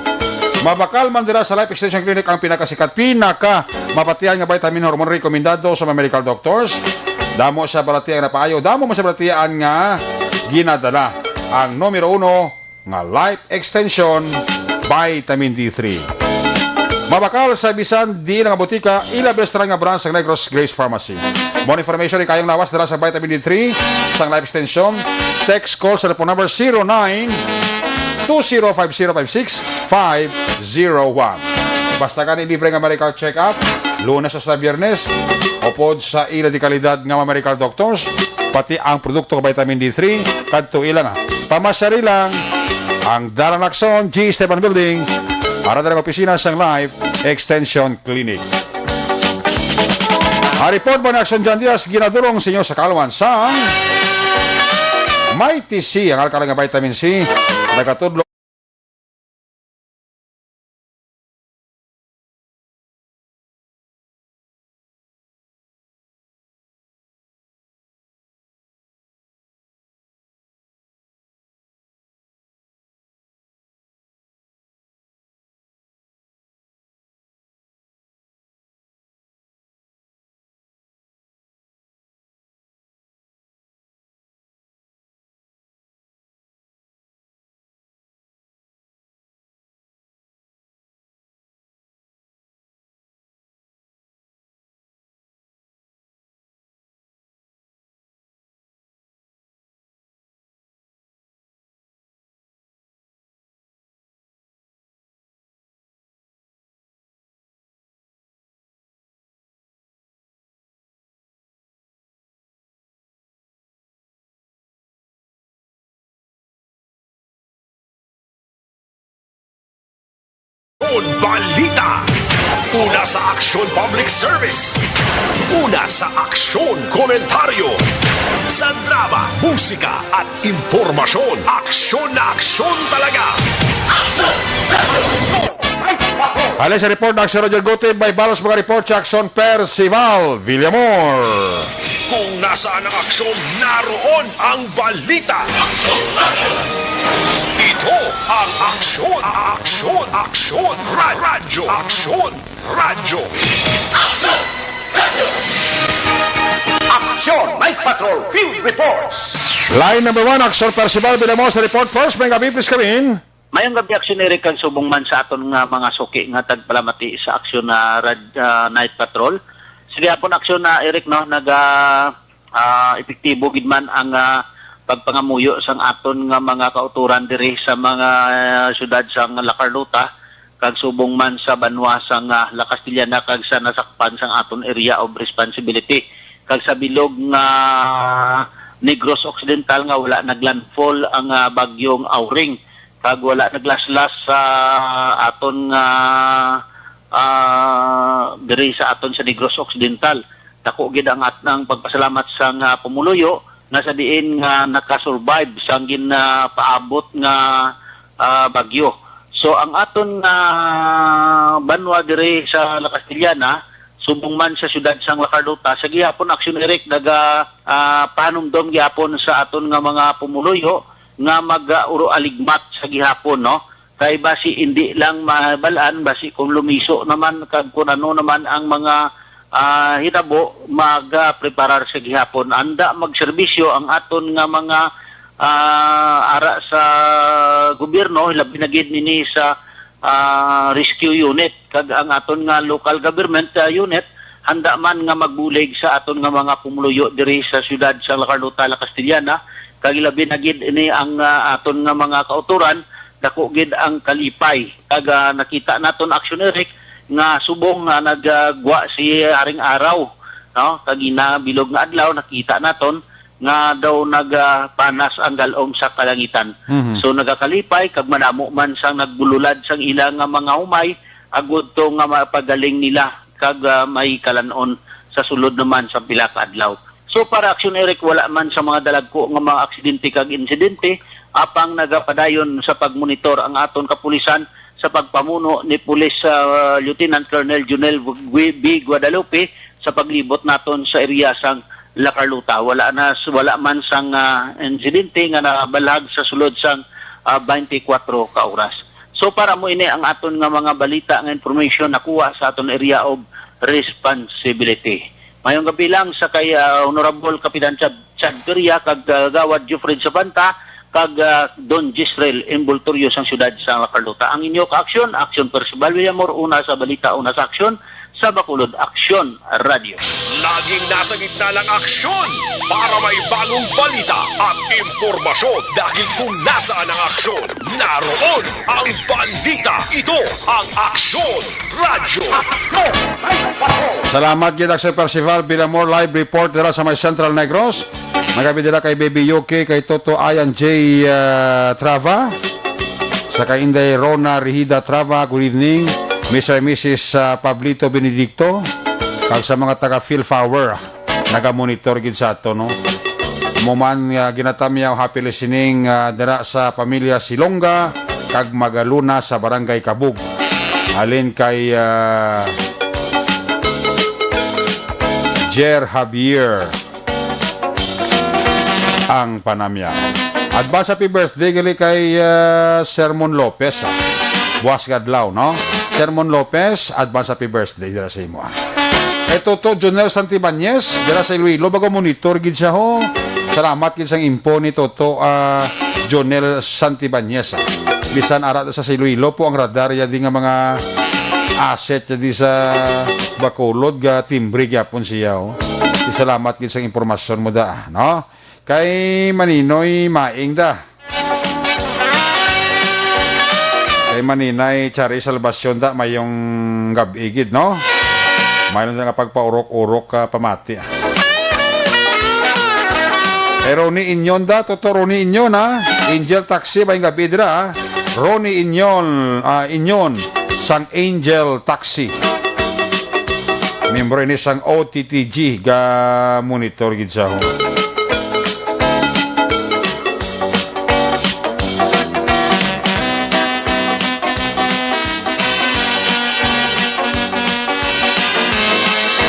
Mabakal man dira sa Life Extension Clinic ang pinakasikat, pinaka mapatian nga vitamin hormone rekomendado sa mga medical doctors. Damo sa balatian nga napaayo, damo man sa balatian nga ginadala. Ang numero uno, nga Life Extension Vitamin D three. Mabakal sa bisan diin nga botika, ilabi na sa tanan nga branch sa Negros Grace Pharmacy. More information, ikayong lawas dira sa Vitamin D three, sang Life Extension. Text, call sa telephone number zero nine two zero five zero five six five zero one. Basta gani libre nga medical check-up, Lunes sa Biyernes, upod sa ila de kalidad nga mga medical doctors, pati ang produkto nga Vitamin D three, kadto ila na. Pamasyari lang ang Dalan Lacson, G. Esteban Building, ara dira ang opisina sang Life Extension Clinic. Ang report man ni Aksyon John Diaz, ginadulong sa inyo sa kaalaman sang Mighty C, ang alkaline nga vitamin C, nagatudlo Aksyon Balita. Una sa Aksyon Public Service. Una sa Aksyon Komentaryo. Sa drama, musika, at impormasyon, aksyon na aksyon talaga. Halin sa report, Aksyon Roger Gutib, may balos mga report sa Aksyon Percival Villamor. Kung nasaan ang aksyon, naroon ang balita. Ito ang Aksyon, Aksyon, Aksyon, Ra-, Radyo, Aksyon, Radyo. Aksyon Night Patrol Field Reports. Line number one, Aksyon Percival Villamor sa report. First, may gabi, please come in. Mayong gabi, Aksyon Eric, kag subong man sa aton nga mga suki nga tagpalamati sa Aksyon na Rad-, ah, Night Patrol. Sa gihapon, Aksyon na Eric, no, naga, ah, epektibo gid man ang, ah, pagpangamuyo sang aton nga mga kautoran diri sa mga, ah, syudad sang La Carlota, kag subong man sa banwa sang, ah, La Castellana kag sa nasakpan sang aton area of responsibility, kag sa bilog nga Negros Occidental nga wala naglandfall ang, ah, bagyong Auring. Kag wala naglaslas sa aton nga, ah, diri sa aton sa Negros Occidental. Dako gid ang at-, ang pagpasalamat sa nga pumuluyo nga sa diin nga nakasurvive sang ginapaabot nga, ah, bagyo. So, ang aton nga banwa diri sa La Castellana, subong man sa siyudad sang La Carlota, sa gihapon, Action Eric, naga, ah, panumdom gihapon sa aton nga mga pumuluyo nga mag, ah, uro aligmat sa gihapon, no? Kay basi hindi lang mabalaan, basi kung lumiso naman kag kung ano naman ang mga, ah, hitabo, mag, ah, preparar sa gihapon. Anda magserbisyo ang aton nga mga, ah, ara sa gobyerno, labi na gid nini sa, ah, rescue unit, kag ang aton nga local government, ah, unit, handa man nga magbulig sa aton nga mga pumuluyo diri sa siyudad sa La Carlota, La Castellana, kag labi na gid ini ang, ah, aton nga mga kautoran, dako gid ang kalipay. Kag, ah, nakita naton, Action Eric, nga subong nga nagagwa si Haring Araw, no? Kag ginabilog nga adlaw, nakita naton nga daw nagapanas ang galom sa kalangitan. Mhm. So, nagakalipay, kag madamo man sang nagbululad sang ila nga mga humay, agud to nga mapagaling nila, kag, ah, may kalanon sa sulod naman sa pila ka adlaw. So, para, Action Eric, wala man sa mga dalagko nga mga aksidente kag insidente, apang nagapadayon sa pagmonitor ang aton kapulisan sa pagpamuno ni Police, ah, Lieutenant Colonel Junel Gui-, B. Guadalupe sa paglibot naton sa area sang La Carlota. Wala na, wala man sang, ah, insidente nga nabalhag sa sulod sang, ah, twenty-four ka oras. So, para mo ini ang aton nga mga balita nga information nakuha sa aton area of responsibility. Mayong gabi lang sa kay, ah, Honorable Kapitan Chad, Chad Peria, kag, ah, Kagawad Jeffrey Sabanta, kag, ah, Don Gisrel Envoltorio sang siyudad sa La Carlota. Ang inyo ka-aksyon, Aksyon Percival Villamor, una sa balita, una sa aksyon, sa Bacolod Aksyon Radio. Laging nasa gitna ng aksyon para may bagong balita at impormasyon, dahil kung nasaan ang aksyon, naroon ang balita. Ito ang Aksyon Radyo. Salamat gid, Aksyon Percival Villamor, live report dira sa may Central Negros. Magabi dira kay Baby Yuki, kay Toto Ayan J, ah, Trava, sa kay Inday Rona Rihida Trava, good evening. Mister and Missus, ah, Pablito Benedicto, kag sa mga taga Phil Power, nagamonitor gid sa ato, no? Mo man nga ginatamyaw, happy listening, ah, dira sa pamilya Silonga kag Magaluna sa Barangay Kabug. Halin kay, ah, Jer Javier ang panamya. Advance happy birthday gali kay, ah, Sermon Lopez, ah. Buwas nga adlaw, no? Sermon Lopez, advance happy birthday dira sa imo, ah. Kay Toto Jonel Santibanez, dira sa Iloilo, baga monitor gid siya, ho. Salamat gid sang info ni Toto, ah, Jonel Santibanez, ah. Bisan ara sa Iloilo po ang radar ya di nga mga asset ya di sa Bacolod, ga timbre gyapon siya, oh. Salamat gid sang impormasyon mo da, no? Kay Maninoy Maing da. Kay Maninay Chari Salvacion da, mayong gab-i gid, no? May lang nga pagpaurok-urok ka pamati, ah. Kay Ronnie Inyon da, Toto Ronnie Inyon, ha? Angel Taxi, mayong gab-i dira, ha? Ronnie Inyon, ah, Inyon, sang Angel Taxi. Miyembro ini sang O T T G, ga monitor gid sa ho.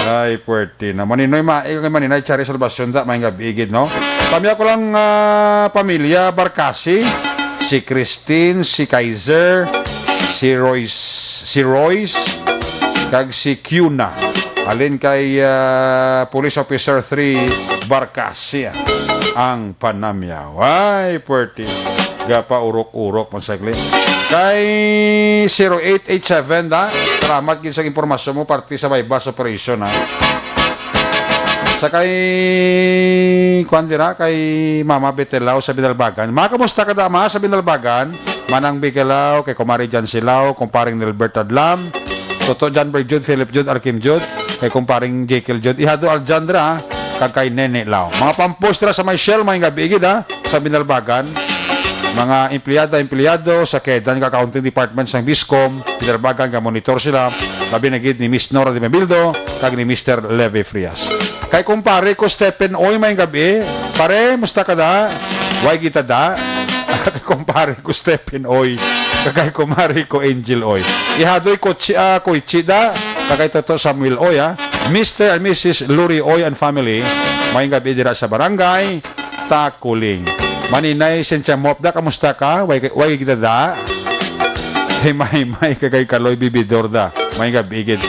Ay, puwerte na. Maninoy Ma-, eh, Maninoy Chari Salvacion, da, may gab-i gid, no? Kami ako lang, ah, pamilya, Barkasi, si Christine, si Kaiser, si Royce, si Royce, kag si Kiuna. Alin kay, ah, Police Officer three Barkasi ang panamyaw. Ay, puwerte. Gapaurok-urok man saglit. Kay zero eight eight seven, da. Salamat gid sa impormasyon mo, parte sa buy-bust operation, ha. Sa kay, kuwan dira, kay Mama Betelao sa Binalbagan. Ma, kamusta ka, da, Ma, sa Binalbagan? Manang Bigalaw, kay Kumari Jan Silao, Kumparing Nilbert Adlam, Toto John Berjud, Philip Jud, Arkim Jud, kay Kumparing Jekyll Jud, Ihado Aljandra, kag kay Nene Lao. Mga pampos dira sa may Shell, may gabi gid, ha, sa Binalbagan. Mga empleyada, empleyado sa Kedan Accounting Department sang Biscom, Binalbagan, ga monitor sila, labi na gid ni Miss Nora de Mabildo, kag ni Mister Levy Frias. Kay kumpare ko, Stephen Oy, may gabi. Pare, musta ka da? Way kita da? Kay kumpare ko, Stephen Oy. Kag kay kumare ko, Angel Oy. Ihadoy ko, chi-, ah, Koichi da. Kag kay Toto Samuel Oy, ah. Mister and Missus Lurioy and family, maayong gabi dira sa barangay Takuling. Maninay Cynthia Mopda, kamusta ka? Way, way gidada? Himay-himay ka kay Kaloy Bibidor da. Maayong gabi gid.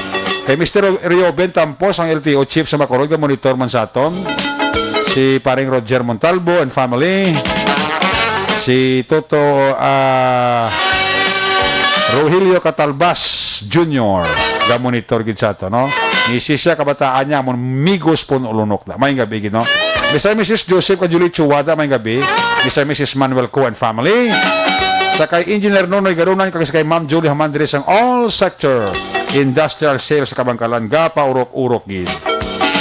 Kay Mister Rio Ben Tampos, ang L T O chief sa Macorog, ga-monitor man sa aton. Si paring Roger Montalbo and family. Si Toto, ah, Rogelio Catalbas Junior, ga-monitor gid sa ato, no? Misis siya, kabataan niya, amon Migos Pun Ulunok na. Maayong gabi gid, no? Mister and Missus Joseph kag Julie Chuwada, maayong gabi. Mister and Missus Manuel Co and family. Sa kay Engineer Nonoy Garunan, kag sa kay Ma'am Julie Hamandres, ang all sector industrial sales sa Kabangkalan, gapaurok-urok gid.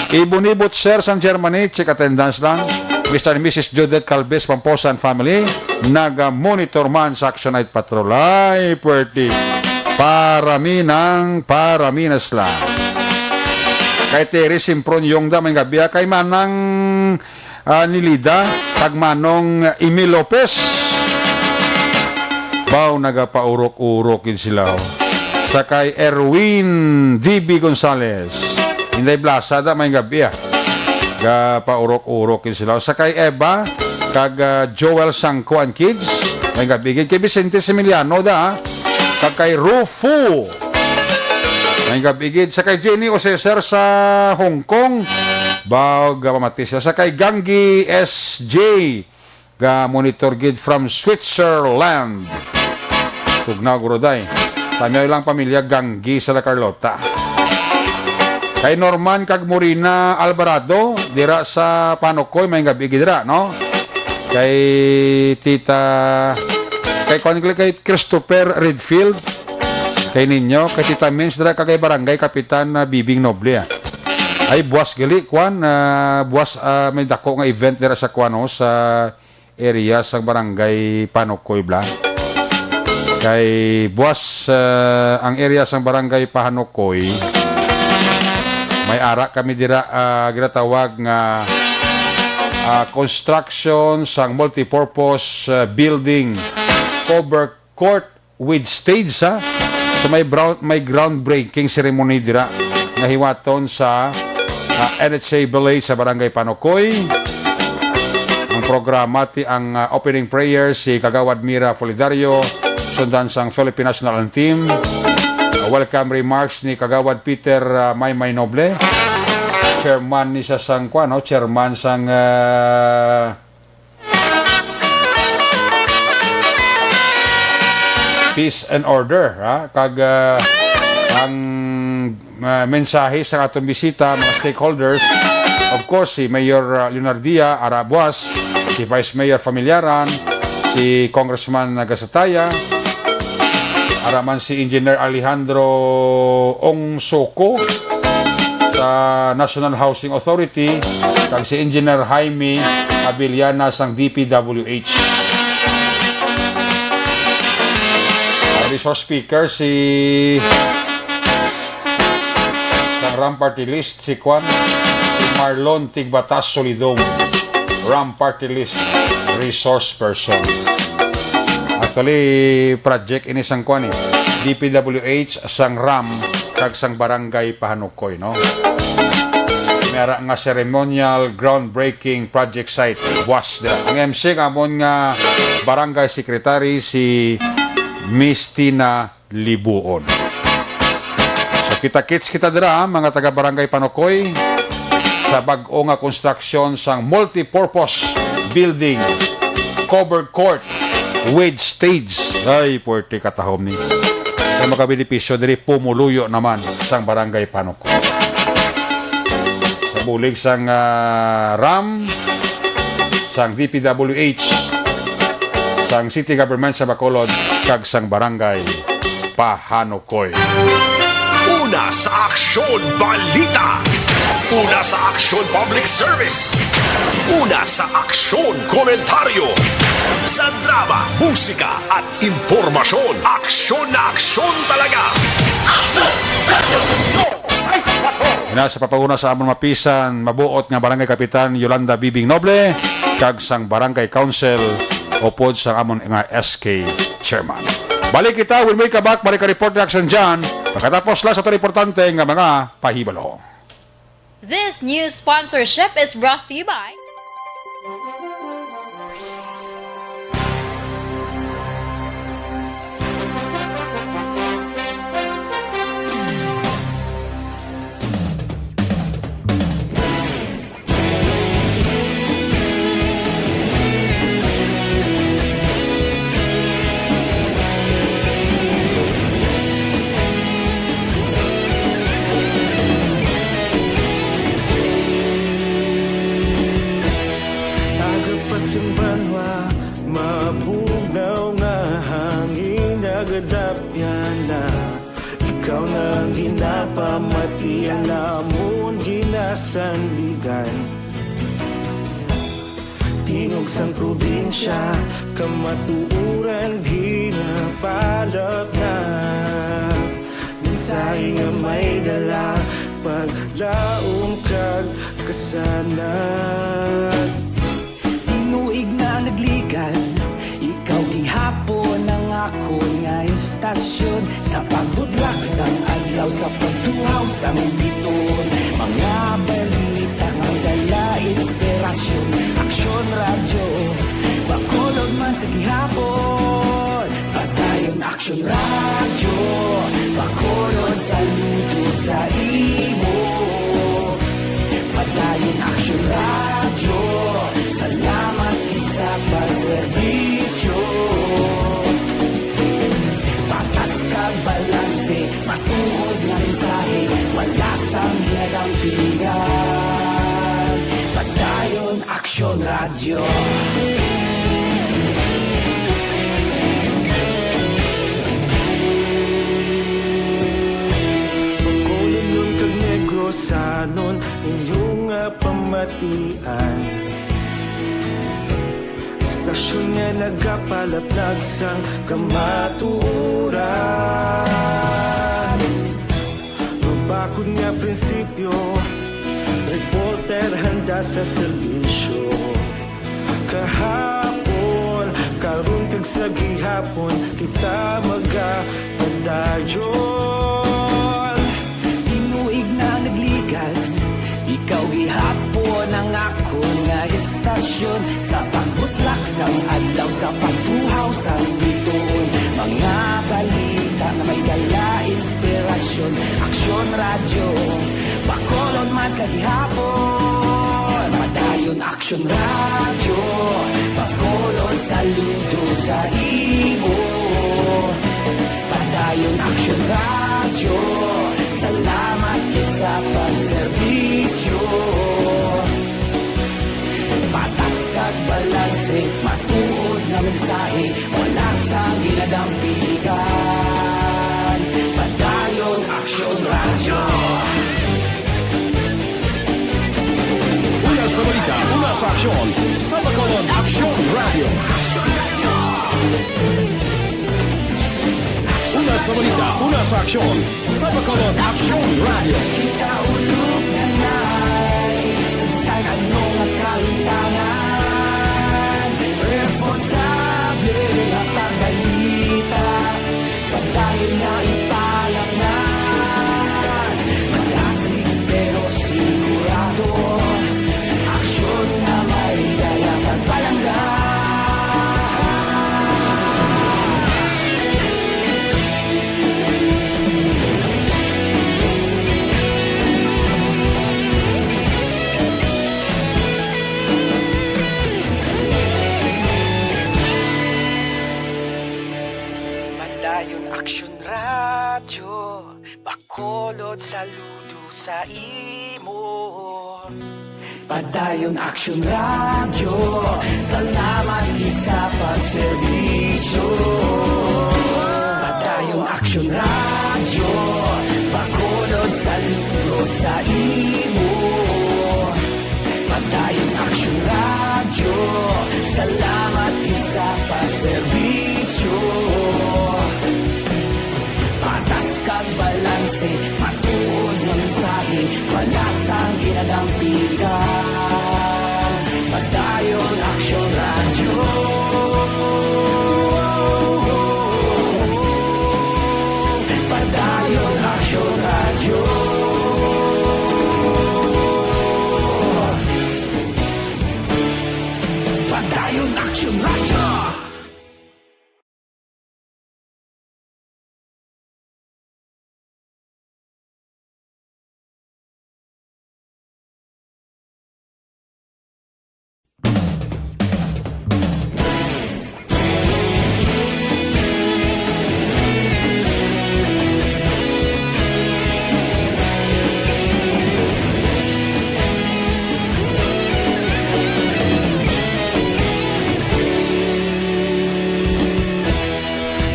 Ibon-ibot, sir, sang Germany, check attendance lang. Mister and Missus Judith Calves Pamposa and family, naga-monitor man sa Action Night Patrol. Ay, pwerte. Parami nang parami na sila. Kay Terry Simpron Yongda, maayong gabi, ah, kay Manang, ah, Nilida, kag Manong Emil Lopez. Baw, nagapaurok-urok gid sila, oh. Sa kay Erwin D B Gonzalez. Inday Blasa da, maayong gabi, ah. Gapaurok-urok gid sila. Sa kay Eva, kag, ah, Joel Sangko and kids. Maayong gabi gid. Kay Vicente Similiano da, ah. Kag kay Rufo. Maayong gabi gid. Sa kay Jenny Oseser sa Hong Kong. Baw, gapamati siya. Sa kay Ganggi S J. Ga-monitor gid from Switzerland. Tugnaw, guro, day. Kami lang pamilya Ganggi sa La Carlota. Kay Norman kag Morina Alvarado, dira sa Panukoy, maayong gabi gid dira, no? Kay Tita, kay kuan, kay Christopher Redfield, kay ninyo, kay Tita Mins dira, kag kay Barangay Kapitan na Bibing Noble, ah. Ay, buwas gali, kuan, ah, buwas, ah, may dako nga event dira sa kuan, no, sa area sang Barangay Panukoy, bla. Kay buwas, ah, ang area sang Barangay Panukoy, may ara kami dira, ah, ginatawag nga, ah, construction sang multipurpose, ah, building, cover court with stage, ha. So may brown-, may groundbreaking ceremony dira nga hiwaton sa, ah, N H A Village sa Barangay Panukoy. Ang programa ti ang, ah, opening prayer si Kagawad Mira Solidario, sundan sang Philippine National Anthem. Ah, welcome remarks ni Kagawad Peter, ah, Maymay Noble. Chairman ni sa sang, kuan, no? Chairman sang, ah, Peace and order, ha? Kag, ah, ang, ah, mensahe sa aton bisita, mga stakeholders, of course, si Mayor, ah, Leonardia Arabuas, si Vice Mayor Familiaran, si Congressman Gasataya, ara man si Engineer Alejandro Ong Soko sa National Housing Authority, kag si Engineer Jaime Abiliana sang D P W H. Ang resource speaker, si sang RAM Party List, si Kwan, si Marlon Tigbatas Solidong, RAM Party List resource person. Actually, project ini sang kwan eh. D P W H, sang RAM, kag sang Barangay Pahanukoy, no? May ara nga ceremonial groundbreaking project site, buwas dira. Ang M C, ang amon nga Barangay Secretary, si Miss Tina Libuon. So, kita-kits kita dira, mga taga Barangay Panukoy, sa bag-o nga konstruksyon sang multipurpose building, covered court, with stage. Ay, puwerte katahom ni. Ang makabenepisyo diri, pumuluyo naman sang Barangay Panukoy. Sa bulig sang, ah, RAM, sang D P W H, sang City Government sa Bacolod, kag sang Barangay Pahanukoy. Una sa aksyon, balita. Una sa aksyon, public service. Una sa aksyon, komentaryo. Sa drama, musika, at impormasyon. Aksyon na aksyon talaga. Ina sa papanguna sa amon mapisan, mabuot nga Barangay Kapitan Yolanda Bibing Noble, kag sang Barangay Council, upod sang amon nga S K Chairman. Balik kita when we come back, balik ka report ni Action John. Pagkatapos lang sa ito importante nga mga pahibalo. This news sponsorship is brought to you by Aga pa sing banwa, mabugnaw nga hangin nagadapyan na. Ikaw na ang ginapamatian, amon ginasandigan. Tingog sang probinsya, kamatuoran ginapalapnag. Mensahe nga may dala, paglaom kag kasanag. Tinuig na nagligan, ikaw gihapon ang akon nga istasyon. Sa pagbudlak sang adlaw, sa pagtuhaw sang biton, mga balita nga dala inspirasyon. Aksyon Radyo, Bacolod man sa gihapon. Padayon Aksyon Radyo, Bacolod, saludo sa imo. Padayon Aksyon Radyo, salamat gid sa pagserbisyo. Patas kag balanse, matuod nga mensahe, wala sang ginadampigan. Padayon Aksyon Radyo. Bacolodnon kag Negrosanon, inyo nga pamatian. Istasyon nga nagapalaplag sang kamatuoran. Mabakod nga prinsipyo, reporter handa sa serbisyo. Kahapon, karon kag sa gihapon, kita magapadayon. Tinuig na nagligan, ikaw gihapon ang akon nga istasyon. Sa pagbutlak sang adlaw, sa pagtuhaw sang bituon, mga balita nga may dala inspirasyon. Aksyon Radyo, Bacolod man sa gihapon. Padayon Aksyon Radyo, Bacolod, saludo sa imo. Padayon Aksyon Radyo, salamat gid sa pagserbisyo. Patas kag balanse, matuod nga mensahe, wala sang ginadampigan. Padayon Aksyon Radyo. Una sa balita, una sa aksyon, sa Bacolod Aksyon Radyo. Una sa balita, una sa aksyon, sa Bacolod Aksyon Radyo. Kita ulog na na'y sagsag ano nga kahimtangan. Responsable nga pagbalita, pagdayon nga ipalatnan. Malasig pero sigurado, aksyon nga may dala kag palangga. Padayon Aksyon Radyo, Bacolod, saludo sa imo. Padayon Aksyon Radyo, salamat gid sa pagserbisyo. Padayon Aksyon Radyo, Bacolod, saludo sa imo. Padayon Aksyon Radyo, salamat gid sa pagserbisyo. Patas kag balanse, matuod nga mensahe, wala sang ginadampigan. Padayon Aksyon Radyo. Padayon Aksyon Radyo.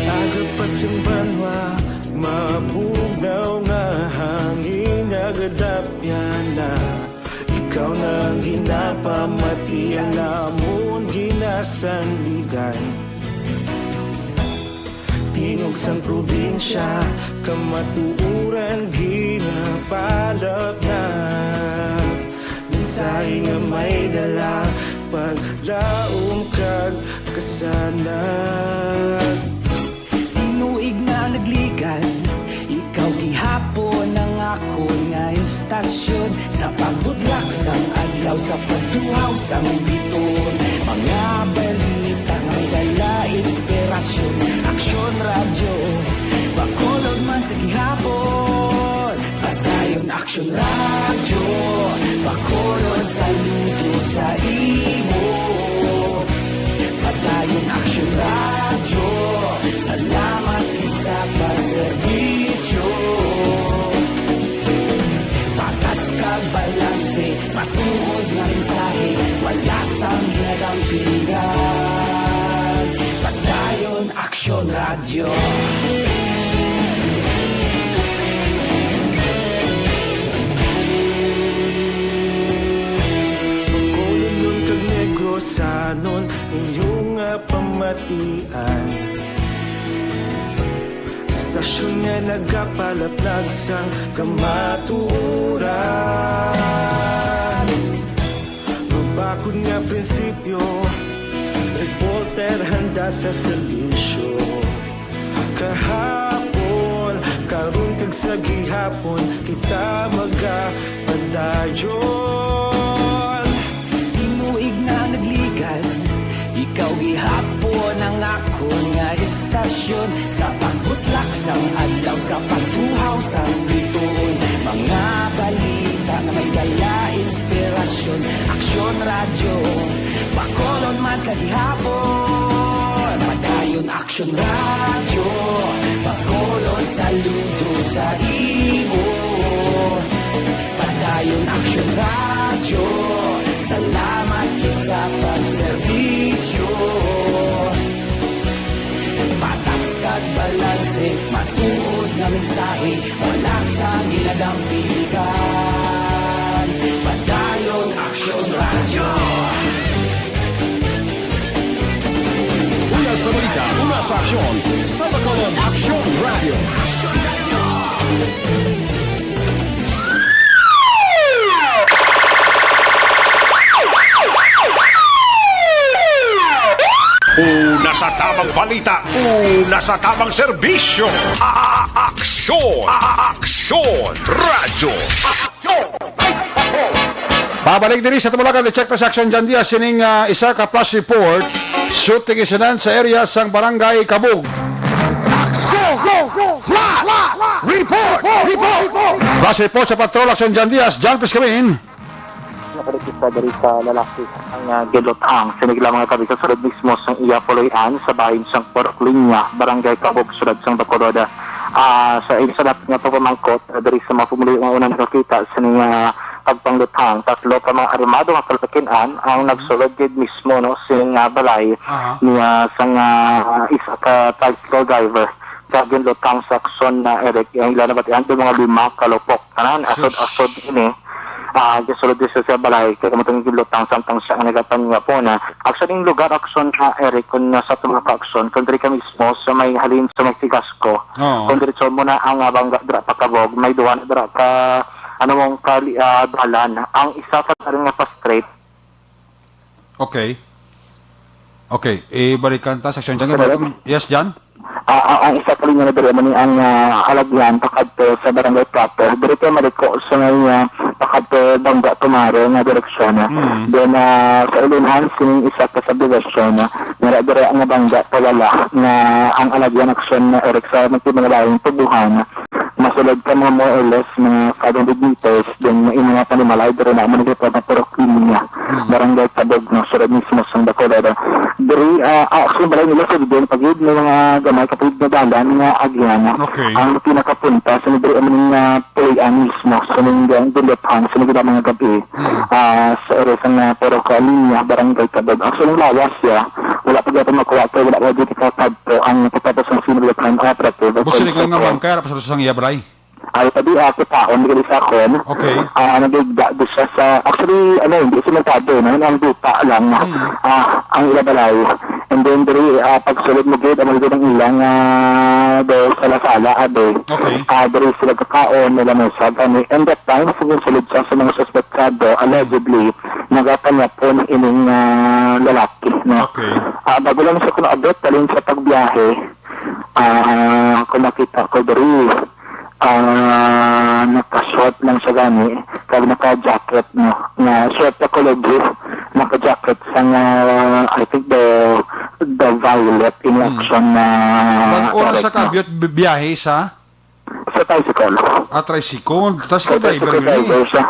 Aga pa sing banwa, mabugnaw nga hangin nagadapyan na. Ikaw na ang ginapamati, ang amon ginasandigan. Tingog sang probinsya, kamatuoran ginapalapnag. Mensahe nga may dala, paglaom kag kasanag. Tinuig na nagligan, ikaw gihapon ang akon nga istasyon. Sa pagbutlak sang adlaw, sa pagtuhaw sang biton, mga balita nga may dala inspirasyon. Aksyon Radyo Bacolod man sa gihapon. Padayon Aksyon Radyo Bacolod, saludo sa imo. Padayon Aksyon Radyo, salamat gid sa pagserbisyo. Patas kag balanse, matuod nga mensahe, wala sang ginadampigan. Padayon Aksyon Radyo. Bacolodnon kag Negrosanon, inyo nga pamatian. Istasyon nga nagapalaplag sang kamatuoran. Mabakod nga prinsipyo, reporter handa sa serbisyo. Kahapon, karon kag sa gihapon, kita magapadayon. Tinuig na nagligan, ikaw gihapon ang akon nga istasyon. Sa pagbutlak sang adlaw, sa pagtuhaw sang biton, mga balita nga may dala inspirasyon. Aksyon Radyo Bacolod man sa gihapon. Padayon Aksyon Radyo Bacolod, saludo sa imo. Padayon Aksyon Radyo, salamat gid sa pagserbisyo. Patas kag balanse, matuod nga mensahe, wala sang ginadampigan. Padayon Aksyon Radyo. Una sa balita, una sa aksyon, sa Bacolod Aksyon Radyo. Una sa tamang balita, una sa tamang serbisyo. A-, a-, aksyon, a-, a-, aksyon, radyo. Pabalik diri sa Tumulagan, i-check ta sa Aksyon John Diaz sining, ah, isa ka flash report. Shooting incident sa area sang Barangay Kabug. Aksyon! Flash! Report! Report! Flash report sa patrol, Aksyon John Diaz. John, please come in. Nakaregister diri sa lalaki ang, ah, giluthang. Sinig lamang nga kami sa sulod mismo sang iya puloy-an sa bahin sang Purok Linya, Barangay Kabug, Siyudad sang Bacolod. Ah, sa isa natin nga pagpamangkot, ah, diri sa mga pumuluyo nga una nakakita sa ning, ah, pagpangluthang, tatlo ka mga armado nga kalabaw-an ang nagsulod gid mismo, no, sing, ah, balay Aha. niya sang, ah, isa ka tricycle driver. Kag ginluthang sa Aksyon na Eric, ang ila nabatian, mga lima ka lupok. Tanan, Sus. asod-asod ini. Ah, gisulod siya sa balay, kay kamutang ginluthang samtang siya ang nagapanyapo na. Aksyon ning lugar, Aksyon na Eric, kung nasa tulo ka Aksyon, kung diri ka mismo sa may halin sa may Sigasco, Oo. kung diretso mo na ang, ah, Bangga, dira pa Kabog, may duha na dira ka, ano mong kali-, ah, dalan. Ang isa pa rin nga pa straight. Okay. Okay, ibalikan ta sa Aksyon John. Hello? Yes, John? Ah, ah, ang isa ka linya na diri, amo ni ang, ah, halagyan pakadto sa barangay proper. Diri kay maliko sa may, ah, pakadto Bangga Tumaro nga direksyon, ah. Mm. Then, ah, sa ulunan sining isa ka subdivision, ah, nara diri ang Bangga Pawala nga ang halagyan aksyon na Eric sa magtimalalayon tubuhan. Masulod ka mga more or less mga five hundred meters, then may mga panimalay diri na amo nagtawag na Purok Linya. Mm. Barangay Tabog, no, sulod mismo sa Bacolod. Diri, ah, ah, actually, balay nila sa Bidon, pagid, may mga gamay kapagid nga dalan nga agyan. Okay. Ang pinakapunta sa diri, amo ning, ah, pulian mismo, sa ning, ah, Gundaphan, sa ning mga gabi. Mm. Ah, sa area sa, ah, Purok Linya, Barangay Tabog. Actually, lawas siya. Wala pa gyapon makuha, kay wala pa gyud ikaw kadto ang pagtapos ng sinugdanan operative. Buso di ko nga, ma'am, kaya ra pa sa iya balay? Ay, tabi, ah, kitaon, dili sa akon. Okay. Ah, nagigda di siya sa, actually, ano, hindi simentado, no? Ang dupa lang, no? Mm. Ah, ang ila balay. And then, diri, ah, pagsulod mo gid, ang mga ilang, ah, do, sala-sala, abe. Okay. Ah, diri sila kakaon, nila may sagani. And that time, sige, sulod siya sa mga suspetsado, allegedly, nagapanyapon ining, ah, lalaki, no? Okay. Ah, bago lang siya kuno abot, talin sa pagbiyahe, ah, kung nakita ko diri, ah, naka-short lang siya gani, kag naka-jacket, no, nga short na color blue, naka-jacket sa nga, I think the, the violet in Hmm. action na Bag-o na siya character. Kabiyot bi-, biyahe sa? Sa tricycle. Ah, tricycle. Tricycle Sa driver tricycle yun eh. driver siya.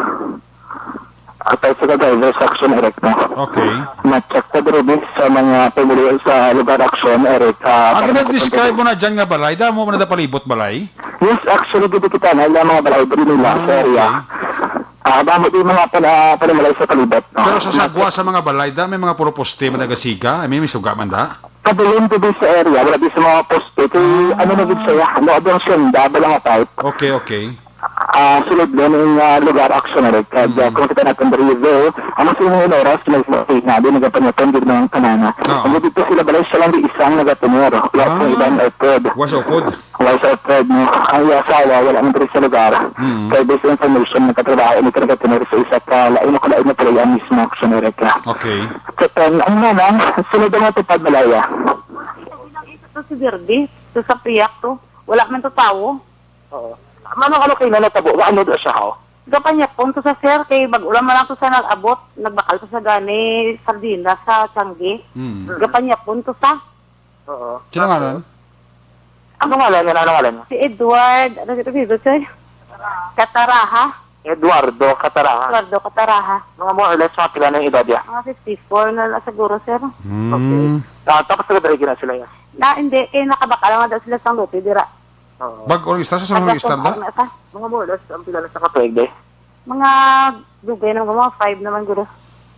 Ah, tricycle driver sa action, Eric, no? Okay. Na-check ko diri sa mga pumuluyo sa lugar action, Eric, ah, Ang para gina-describe mo na dyan nga balay, damo mo na palibot balay? Yes, actually, gid kita na ilang mga balay diri nila Ah, sa area. Okay. Ah, damo din mga pala, panimalay sa palibot, no? Pero sa sagwa sa mga balay, da, may mga puro poste, madagasiga, may, may suga man da? Kadulom gid sa area, wala di sa mga poste. Kay Ah. ano na gid siya, ano, abang senda, bala nga type. Okay, okay. Ah, sulod na ning, ah, lugar, actually, kag, Mm. ah, kung kita natin diri, though, ang mas mga oras, may mga di nagapanyapon, di mga kanana. Oo. Ang dito sila balay, siya lang di isang nagatumor. Wala pong Ah. ibang upod. Was upod. Wala sa upod, no? Ang iya asawa, wala man diri sa lugar. Mm. Kay based on information, nagkatrabaho, may nagatumor sa isa ka, lain mo kalain na pala ang mismo, actually, Eric, ah. Okay. Kapan, ang nanang, sulod ang mga tupad malaya. Ito si Derby, ito sa piyak to. Wala man to tawo. Oo. Manong ano kayo na natabo? Ano do siya, ho? Gapanyapon to sa sir, kay bag-o lang man lang to sa nag-abot, nagbakal to sa gani, sardinas sa Changi. Mm. Gapanyapon to sa Oo. Sino ngalan? Ano ngalan niya? Ano ngalan niya? Si Edward, ano si apelyido, sir? Cataraha. Eduardo Cataraha. Eduardo Cataraha. Mga more or less, mga pila na yung edad niya? Mga fifty-four na lang siguro, sir. Hmm. Okay. Ah, tapos taga diri na sila, ya? Na, hindi. Kaya nakabakal lang daw sila sa lote, dira. Oo. Bag-o lang istar sa sunod Taga istar da? Sumag na sa Mga more or less, ang pila na sa katuig, eh? Mga dugay na, mga five naman, guro.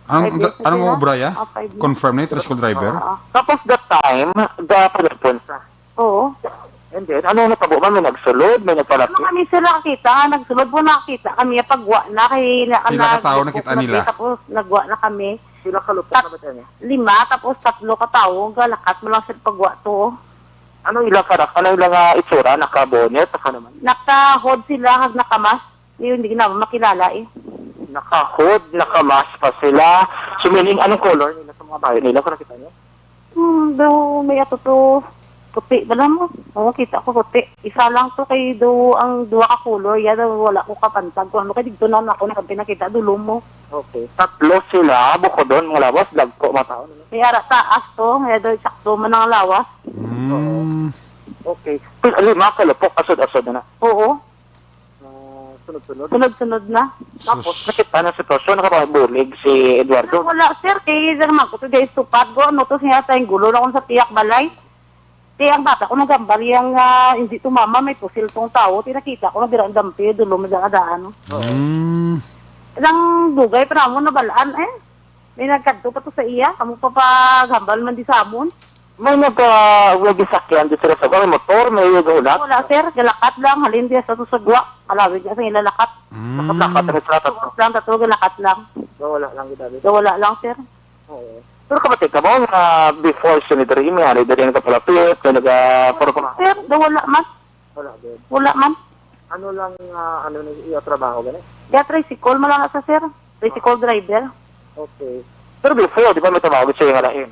Anong, Five years na anong sila. Obra, ya? Ah, five years. Confirm na yung tricycle driver? Oo. Tapos that time, ga-, pagkapon sa Oo. And then, ano natabo man? May nagsulod? May Ano nagpalapit? kami sila nakita nga nagsulod po, nakita kami yung pagwa na kay na, Pila ka nag-, tao nakita nila? Tapos nagwa na kami. Pila ka lupok Tat-, na ba tayo? Lima, tapos tatlo ka tao, galakat mo lang sa pagwa to. Ano ila karak-, ano ila nga itsura? Naka-bonnet? Naka naman? Naka-hood sila, kag naka-mask. Yun, hindi na makilala eh. Naka-hood, naka-mask pa sila. So, meaning, anong color nila sa mga bayo nila? Kung nakita niyo? Hmm, daw may ato to. Puti ba lang mo? Oo, kita ko puti. Isa lang to kay do ang duha ka color. Ya daw wala ko kapantag kung ano kay dito na ako nakapinakita dulo mo. Okay. Tatlo sila, bukod doon, mga lawas, dagko, mga tao, no? May ara taas to, kaya daw sakto man ang lawas. Mm. Okay. Pil-, lima ka lupok, asod-asod na. Oo. Ah, sunod-sunod? Sunod-sunod na. Tapos, Sus. Nakita na sitwasyon, nakapagbulig si Eduardo? Wala, sir. Kay, sir, magkuto, guys, tupad ko. Ano to siya, sa gulo na kung sa tiyak balay. Kaya ang bata ko, nagambal yang, ah, hindi tumama, may pusil tong tao. Tinakita ko, nabira ang dampi, dulo, madaan-adaan. Oo. Mm. Ilang dugay pa namon nabalaan, eh. May nagkadto pa to sa iya, kamo pa paghambal man di sa amon. May nagka-, may gisakyan di sila sa may motor, may gahulat? Wala, sir. Galakat lang. Halin diya sa Tusugwa. Kalawig niya sa ilalakat. Mm. Nakaplakat na sila tatlo. Tuwas lang, tatlo, galakat lang. Wala lang, gidali. Wala lang, sir. Oo. Pero kabati ka mo nga before siya ni Dream, may ari diri nagkapalapit, may naga-, puro pa Sir, daw wala man. Wala din. Wala man. Ano lang, ah, ano na iya trabaho, gani? Kaya tricycle, malanga sa sir. Tricycle driver. Okay. Pero before, di ba may trabaho siya nga lain?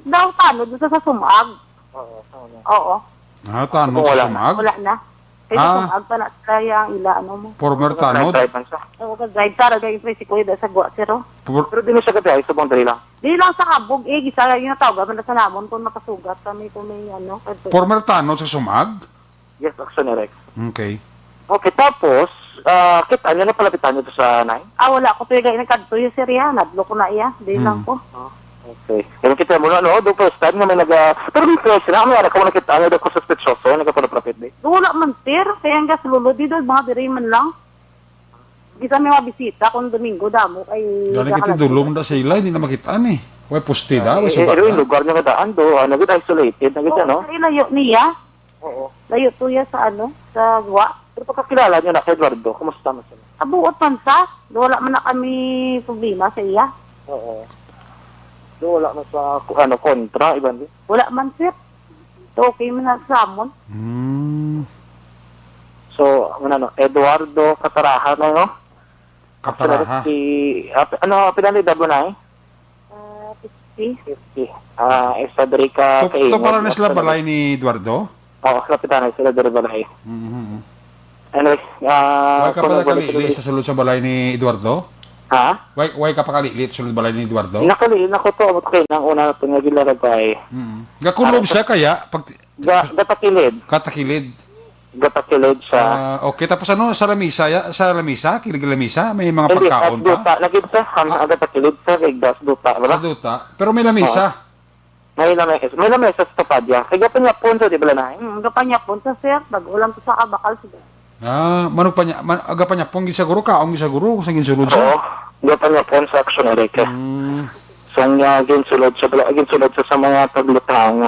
Daw tanod sa, sa sumag. Oo, tama. Oo. Ah, tanod sa sumag? Wala na. Kaya ah, sumag pa na sila yung ila, ano mo. Former tanod? Drive man siya. Oo, ka-drive. Tara, kaya yung tricycle, da sa guwa, sir, oh. Pero di na siya gabi, ay, subong dali lang. Di lang sa kabog, eh, gisa, yung tawag, man sa namon, kung makasugat kami, kung may, ano, former tanod sa sumag? Yes, Action Rex. Okay. Okay, tapos, ah, kita niyo na palapitan niyo to sa nine? Ah, wala ko to yung nagkadto yung sir, ya. Nadlo ko na iya. Di lang ko. Ah, okay. Kaya kita mo na, no? Do first time na may naga-, pero may first na, may anak ko nakita niyo, do ko suspetsoso, nagkapalapit di. Wala man, sir. Kaya ang gasulod, di doon, mga diri man lang. Gisa may mga bisita kung Domingo, damo kay gani kiti dulo man da sa ila, hindi na makita ni. Way poste da, way suga da. Pero yung lugar niya nga daan do, ano, gid isolated na gid, no? Ay, layo niya. Oo. Layo to ya sa ano, sa guwa. Pero pagkakilala niyo na kay Eduardo, kumusta man sila? Abuot man sa, wala man na kami problema sa iya. Oo. Do wala man sa, ano, kontra, iban di? Wala man, sir. Okay man na sa amon. Hmm. So, ano, no, Eduardo Cataraha na, no? Cataraha. Si, ap-, ano, apelyido ni Dabo na eh? Ah, fifty. Fifty. Ah, isa diri ka to, kay to para na sila balay ni Eduardo? Oo, lapit na sila diri balay. Mhm. Anyway, ah, why ka pa nakalili sa sulod sa balay ni Eduardo? Ha? Why, why ka pa kalili sa sulod balay ni Eduardo? Nakali, nako to, abot kay nang una natin nga gilaragay. Mhm. Gakulob siya kaya pag Ga-, gatakilid. Katakilid. Gatakilid sa Ah, okay. Tapos ano, sa lamisa, ya-, sa lamisa, kilig lamisa, may mga pagkaon pa? Hindi, sa duta. Lagi sa, ang, ah, ang gatakilid sa, kay gas duta, wala? Sa duta. Pero may lamisa? Oo. May lamesa. May lamesa sa Tapadya. Kay gapanyapon sa, di ba, Lanay? Hmm, gapanyapon sa, sir. Bag-o lang to sa kabakal, sir. Ah, manugpanya-, man-, agapanyapon gisaguro, kaon gisaguro, sa ginsulod siya? Oo. Gapanyapon sa Action Eric. Hmm. Sang, ah, ginsulod sa bala-, ginsulod sa, sa mga taglutang,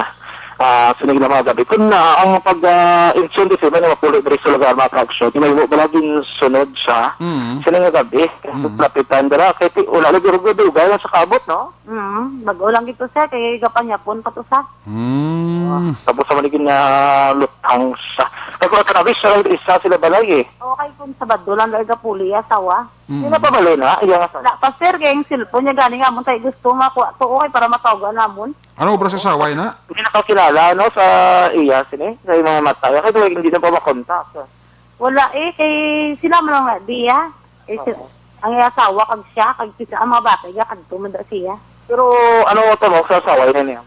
ah, sining na mga gabi. Kung na, ang pag, ah, insyon di sila na mapuli diri sa lugar, mga ka-action, may mo bala ginsunod siya, mm, sining nga gabi, mm, lapitan dira, kay ti-, wala lagi rugo, dugay lang sa kabot, no? Mm, bag-o lang ito, sir, kay gapanyapon pa to sa. Mm. Tapos sa manigin na lutang sa. Kay kung atanabi siya, isa sila balay, eh. Okay, kung Sabado lang, dahil gapuli, asawa. Mm. Sila pa bali na, iya nga sa. Wala pa, sir, kay ang cellphone niya gani nga, amon tayo gusto makuha to, okay, para matawag namon. Ano obra sa saway na? Hindi nakakilala, no, sa iya, sini, sa mga mata. Kaya hindi na pa makontak. Wala eh, kay sila man lang na diya. Eh, si-, oo, ang iya asawa, kag siya, kag siya, ang mga bata, iya, kag tumanda siya. Pero ano to mo sa saway na niya?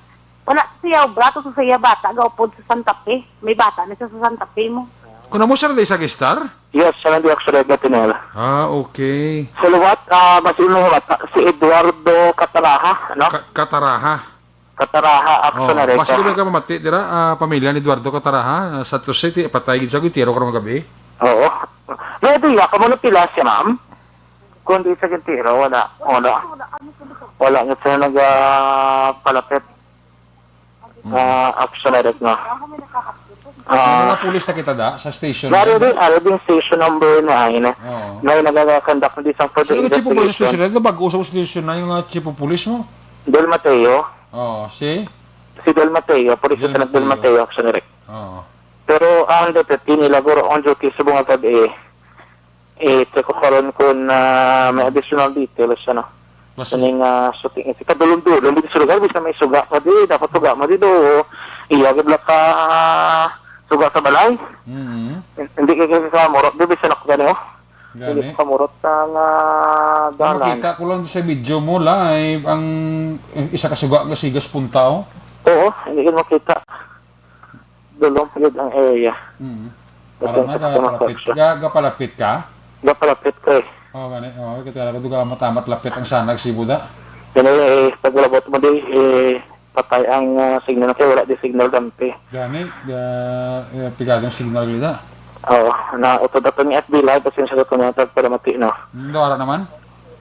Wala siya, obra to sa iya bata, gaupod sa Santa Fe. May bata na siya sa Santa Fe mo. Kung amo siya na sa Gistar? Yes, siya lang di actually nagtinala. Ah, okay. Sa liwat, ah, mas imo nga bata, si Eduardo Cataraha, no? Ka-, Cataraha. Cataraha, Action Oh, Areca. Basta may ka mamati dira, ah, pamilya ni Eduardo Cataraha, ah, sa Santos City, patay gid sa Guitiro karong gabi. Oo. May idea ka mo na pila siya, ma'am? Kung di sa Guitiro, wala. Wala. Wala nga siya nag, ah, palapit. Mm. Ah, Action Areca, no? May Ah, mga pulis na kita da, sa station. Nari din, ari din station number nine. Oo. May nagkakandakt ng isang further Sino nga chief of police sa investigation. Station? Ito bag-o sa station na yung, ah, chief of police mo? Del Mateo. Oo, si? Si Del Mateo, police Del station Del Mateo. Mateo, Action Areca. Oo. Pero ang deputy nila, guro, on duty sa mga gabi, eh, check ko karon kung, ah, may additional details, ano. Basta Kaning, ah, shooting, eh, kadulong-dulong dito sa lugar, bisa may suga pa di, dapat suga mo di do. Iya, gid lang ka, ah, suga sa balay. Mm-hmm. Hindi ka kasi sa murot, di, bisa na ko gani, oh. Gani. Hindi ka murot sa nga Ang dalan. Makita ko lang sa video mo, live, ang, eh, isa ka suga nga sigas punta, oh. Oo, hindi ka makita. Dulong pa gid ang area. Mm. Parang Dating sa nagapalapit, construction. ga-, gapalapit ka? Gapalapit ko eh. Oh, gani. Oh, kita lang ko, duga matamat lapit ang sanag si Buda. Yan eh, eh, pag labot mo di, eh, patay ang, ah, signal kay wala di signal dampi. Gani, ga, eh, pigadong signal gid na. Oo, na utod ato ni F B Live, pasensya ko kung mga tagpalamati, no? Hmm, do, ara naman?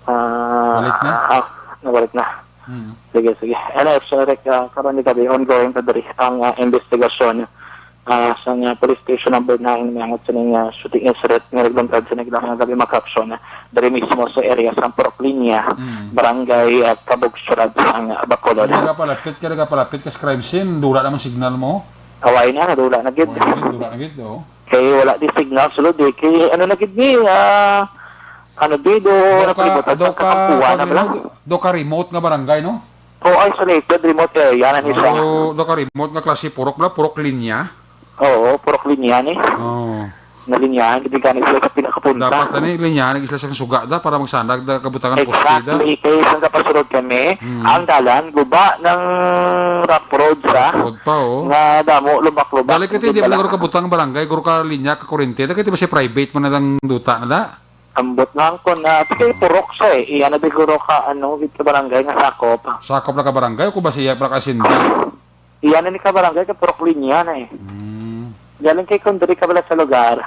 Ah, Balik na? ah, nabalik na. Mm. Sige, sige. Ano, Sir Rick, ah, karon ni gabi, ongoing pa diri ang, ah, investigasyon, ah, sa nga police station number nine, may angot sa ning, ah, shooting incident nga nagluntad sa nagdang nga gabi, mga ka-action, ah, diri mismo sa area sa Purok Linya, Mm. barangay, ah, Cabog, Siyudad sang, ah, Bacolod. Nagapalapit ka, nagapalapit ka sa crime scene, dula naman signal mo. Away na, nadula na gid. Away na gid, dula na gid, oh. Kay wala di signal, sulod eh. Kay ano na gid ni, ah, ano di, do, Do ka, napalibutan do sa ka, kakampuan na pag bala. Remote, do ka remote nga barangay, no? Oh, isolated, remote area na ni siya. Oh, naka-remote nga klase purok bala, purok linya. Oo, purok linya ni. Oh. Nalinyahan, hindi gani sila sa pinakapunta. Dapat ani, linyahan ang isla sang suga da para magsandag da kabutangan poste da. Exactly. Kay isang kapasulod kami, Mm. ang dalan, guba ng rough road sa Road pa, oh. nga damo, lubak-lubak. Dali ka, di ba, guro kabutang barangay, guro ka linya, ka kurente, da, kay di ba si private mo na lang duta na da? Ambot lang ko na, sige, purok siya eh. Iya na di guro ka, ano, dito barangay nga sakop. Sakop na ka barangay, o kung ba siya, para ka asyenda? Iya na ni ka barangay, ka purok linya na eh. Mm. Galing kay kung diri ka bala sa lugar,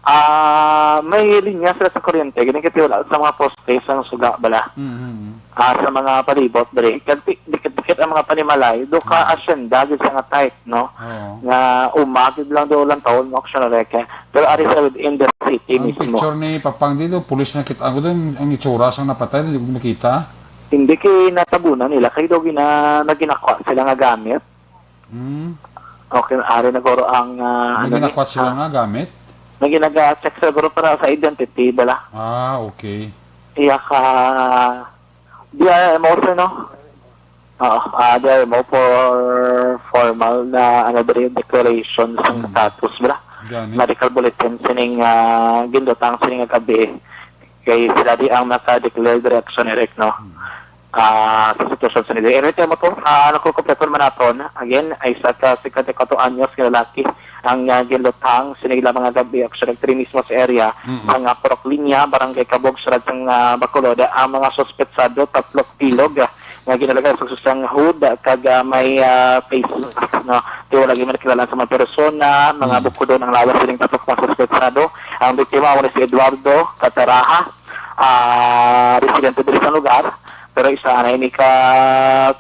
ah, may linya sila sa kuryente, galing kay wala sa mga poste, sa suga bala. Mm, mm, mm. Ah, sa mga palibot diri. Kag ti-, dikit-dikit ang mga panimalay, do ka Mm. asyenda, gid sa nga type, no? Oo. Nga umagid lang do lang taon mo, action reke. Pero ari sa within the city Ang mismo. picture ni Papang dito, pulis na kita. Ako doon, ang itsura sang napatay, hindi ko makita. Hindi kay natabunan nila, kay daw gina-, naginakwa sila nga gamit. Hmm. Okay, ari na guro ang, ah, May ano ni, ginakwat sila ah, nga gamit? May ginaga-check sa guro para sa identity bala. Ah, okay. Iya ka, D R M O, sir, no? Oo, ah, D R M O for formal na, ano, diri, declaration sa Hmm. status bala. Gani. Medical bulletin sining, ah, gindutang sining nga gabi. Kay sila di ang naka-declare diri, action, Eric, no? Hmm. Ah, sa sitwasyon sa nila. Area mo to, ah, nakukumpleto naman naton. Again, ay sa ka singkwenta y kuwatro anyos nga lalaki ang, ah, ginlutang sini ila mga gabi, actually, diri mismo sa area Mm-mm. sa nga Purok Linya, Barangay Kabog, Surad sang, ah, Bacolod. Ang mga suspetsado, tatlo ka bilog, ah, nga ginalagan sa susang hood, ah, kag, ah, may, ah, face mask, no? Di wala gyud man kilala sa mga persona, mga Mm. bukudon ang lawas sining tatlo ka mga suspetsado. Ang biktima amo ni si Eduardo Cataraha, ah, residente diri sa lugar, pero isa na ini ka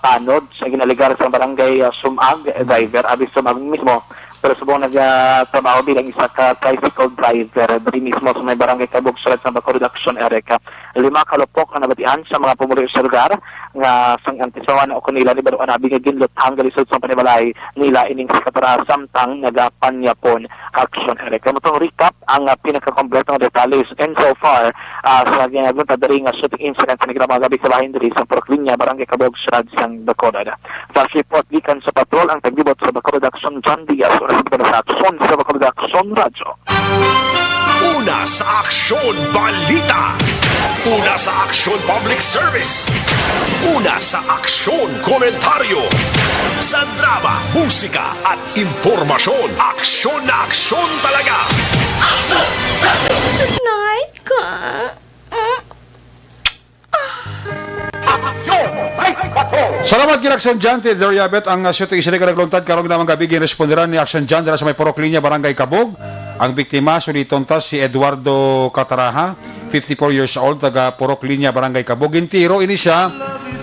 tanod sa ginaligar sa barangay, ah, Sumag, Mm. driver, abi Sumag mismo. Pero subong nagatrabaho bilang isa ka tricycle driver diri mismo sa may barangay Kabog, Surad sang Bacolod, action, Eric. Lima ka lupok ang nabatian sa mga pumuluyo sa lugar nga sang antisawan o kanila ni Baluan abi nga ginlutang galisod sa panimalay nila ining si Katara samtang nagapanyapon, action, Eric. Amo tong recap ang, ah, pinakakompleto nga detalye. And so far, ah, sa ginagmenta diri nga shooting incident sa nagdang mga gabi sa bahin diri sa Purok Linya, Barangay Kabog, Surad sang Bacolod. Flash report gikan sa patrol ang taglibot sa Bacolod Action, John Diaz, una sa Bacolod Action, sa Bacolod Action Radyo. Una sa Aksyon Balita. Una sa Aksyon Public Service. Una sa Aksyon Komentaryo. Sa drama, musika at impormasyon, aksyon na aksyon talaga. Night ka. Salamat, Ginaksyon John. Ti Doriabet ang, uh, shooting incident nga nagluntad karong ginamang gabi. Ginresponderan ni Action John dira sa may Purok Linya, Barangay Kabog. Ang biktima, suliton ta, si Eduardo Cataraha, fifty-four years old, taga Purok Linya, Barangay Kabog. Gintiro ini siya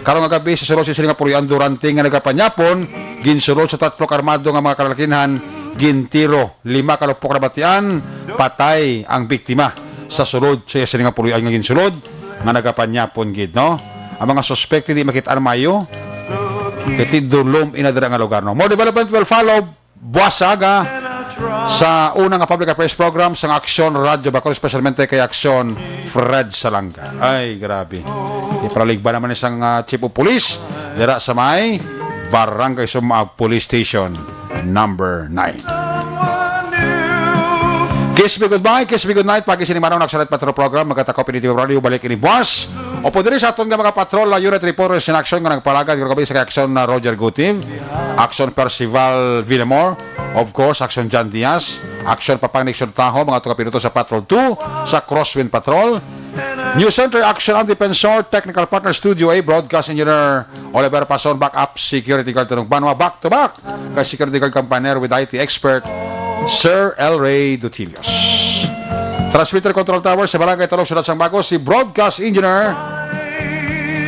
karong nga gabi sa sulod sa sini nga puloy-an durante nga nagapanyapon. Ginsulod sa tatlo ka armado nga mga kalalakinhan, gintiro. Lima ka lupok nabatian, patay ang biktima sa sulod sa iya sini nga puloy-an nga ginsulod nga nagapanyapon gid, no? Ang mga suspek di makit-an maayo. Kay ti dulom ina dira nga lugar, no? More development will follow buwas sa aga sa una nga public affairs program sang Aksyon Radyo Bacolod, espesyalmente kay Aksyon Fred Salanga. Ay, grabe. Ipaligban naman isang, ah, chief of police dira sa may Barangay Sumaag Police Station number nine. Kiss me goodbye, kiss me goodnight. Pagi sini manong nagsalat patrol program, magkatakop ini T V Radio, balik ini buwas. Opo diri sa aton nga mga patrol, ah, unit reporters in action nga nagpalagad, grabe sa Action na Roger Gutiv, Action Percival Villamor, of course, Action John Diaz, Action Papang Nixon Taho, mga tuga piloto sa Patrol two, sa Crosswind Patrol, News Center, Action Andy Pensor, Technical Partner Studio A, Broadcast Engineer Oliver Pason, Backup Security Guard Tanong Banwa, back to back kay Security Guard Companier with I T Expert, Sir El Rey Dutilios. Transmitter Control Tower sa Barangay Talong, Siyudad sang Bago, si Broadcast Engineer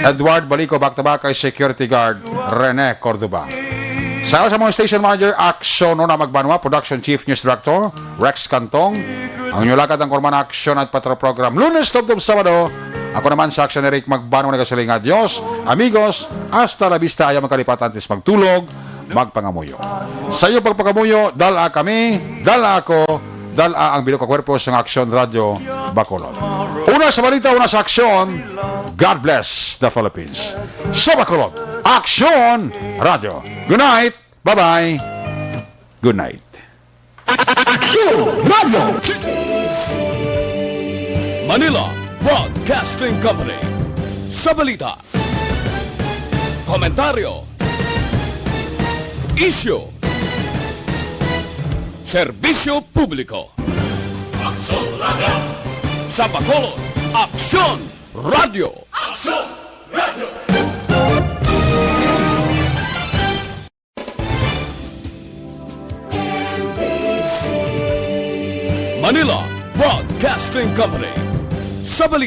Edward Balico, back to back kay Security Guard Rene Cordoba. Sa, sa mga station manager, Action Nona Magbanwa, Production Chief, News Director, Rex Cantong. Ang inyo lagad ang Korman Action at Patrol Program. Lunes, tubtob Sabado. Ako naman sa Action, Eric Magbanwa, nagasiling nga, "Adios, amigos, hasta la vista, ayaw magkalipat antes magtulog, magpangamuyo." Sa iyo pagpangamuyo, dala kami, dala ako, dala ang bilog ka kwerpo sa Action Radio Bacolod. Una sa balita, una sa aksyon, God bless the Philippines. Sa Bacolod. Aksyon Radio. Good night. Bye-bye. Good night. Aksyon Radio. Manila Broadcasting Company. Sa balita, komentaryo, isyu, serbisyo publiko. Aksyon Radio. Sa Bacolod, Aksyon Radio. Aksyon Radio. Manila Broadcasting Company. Sa balita,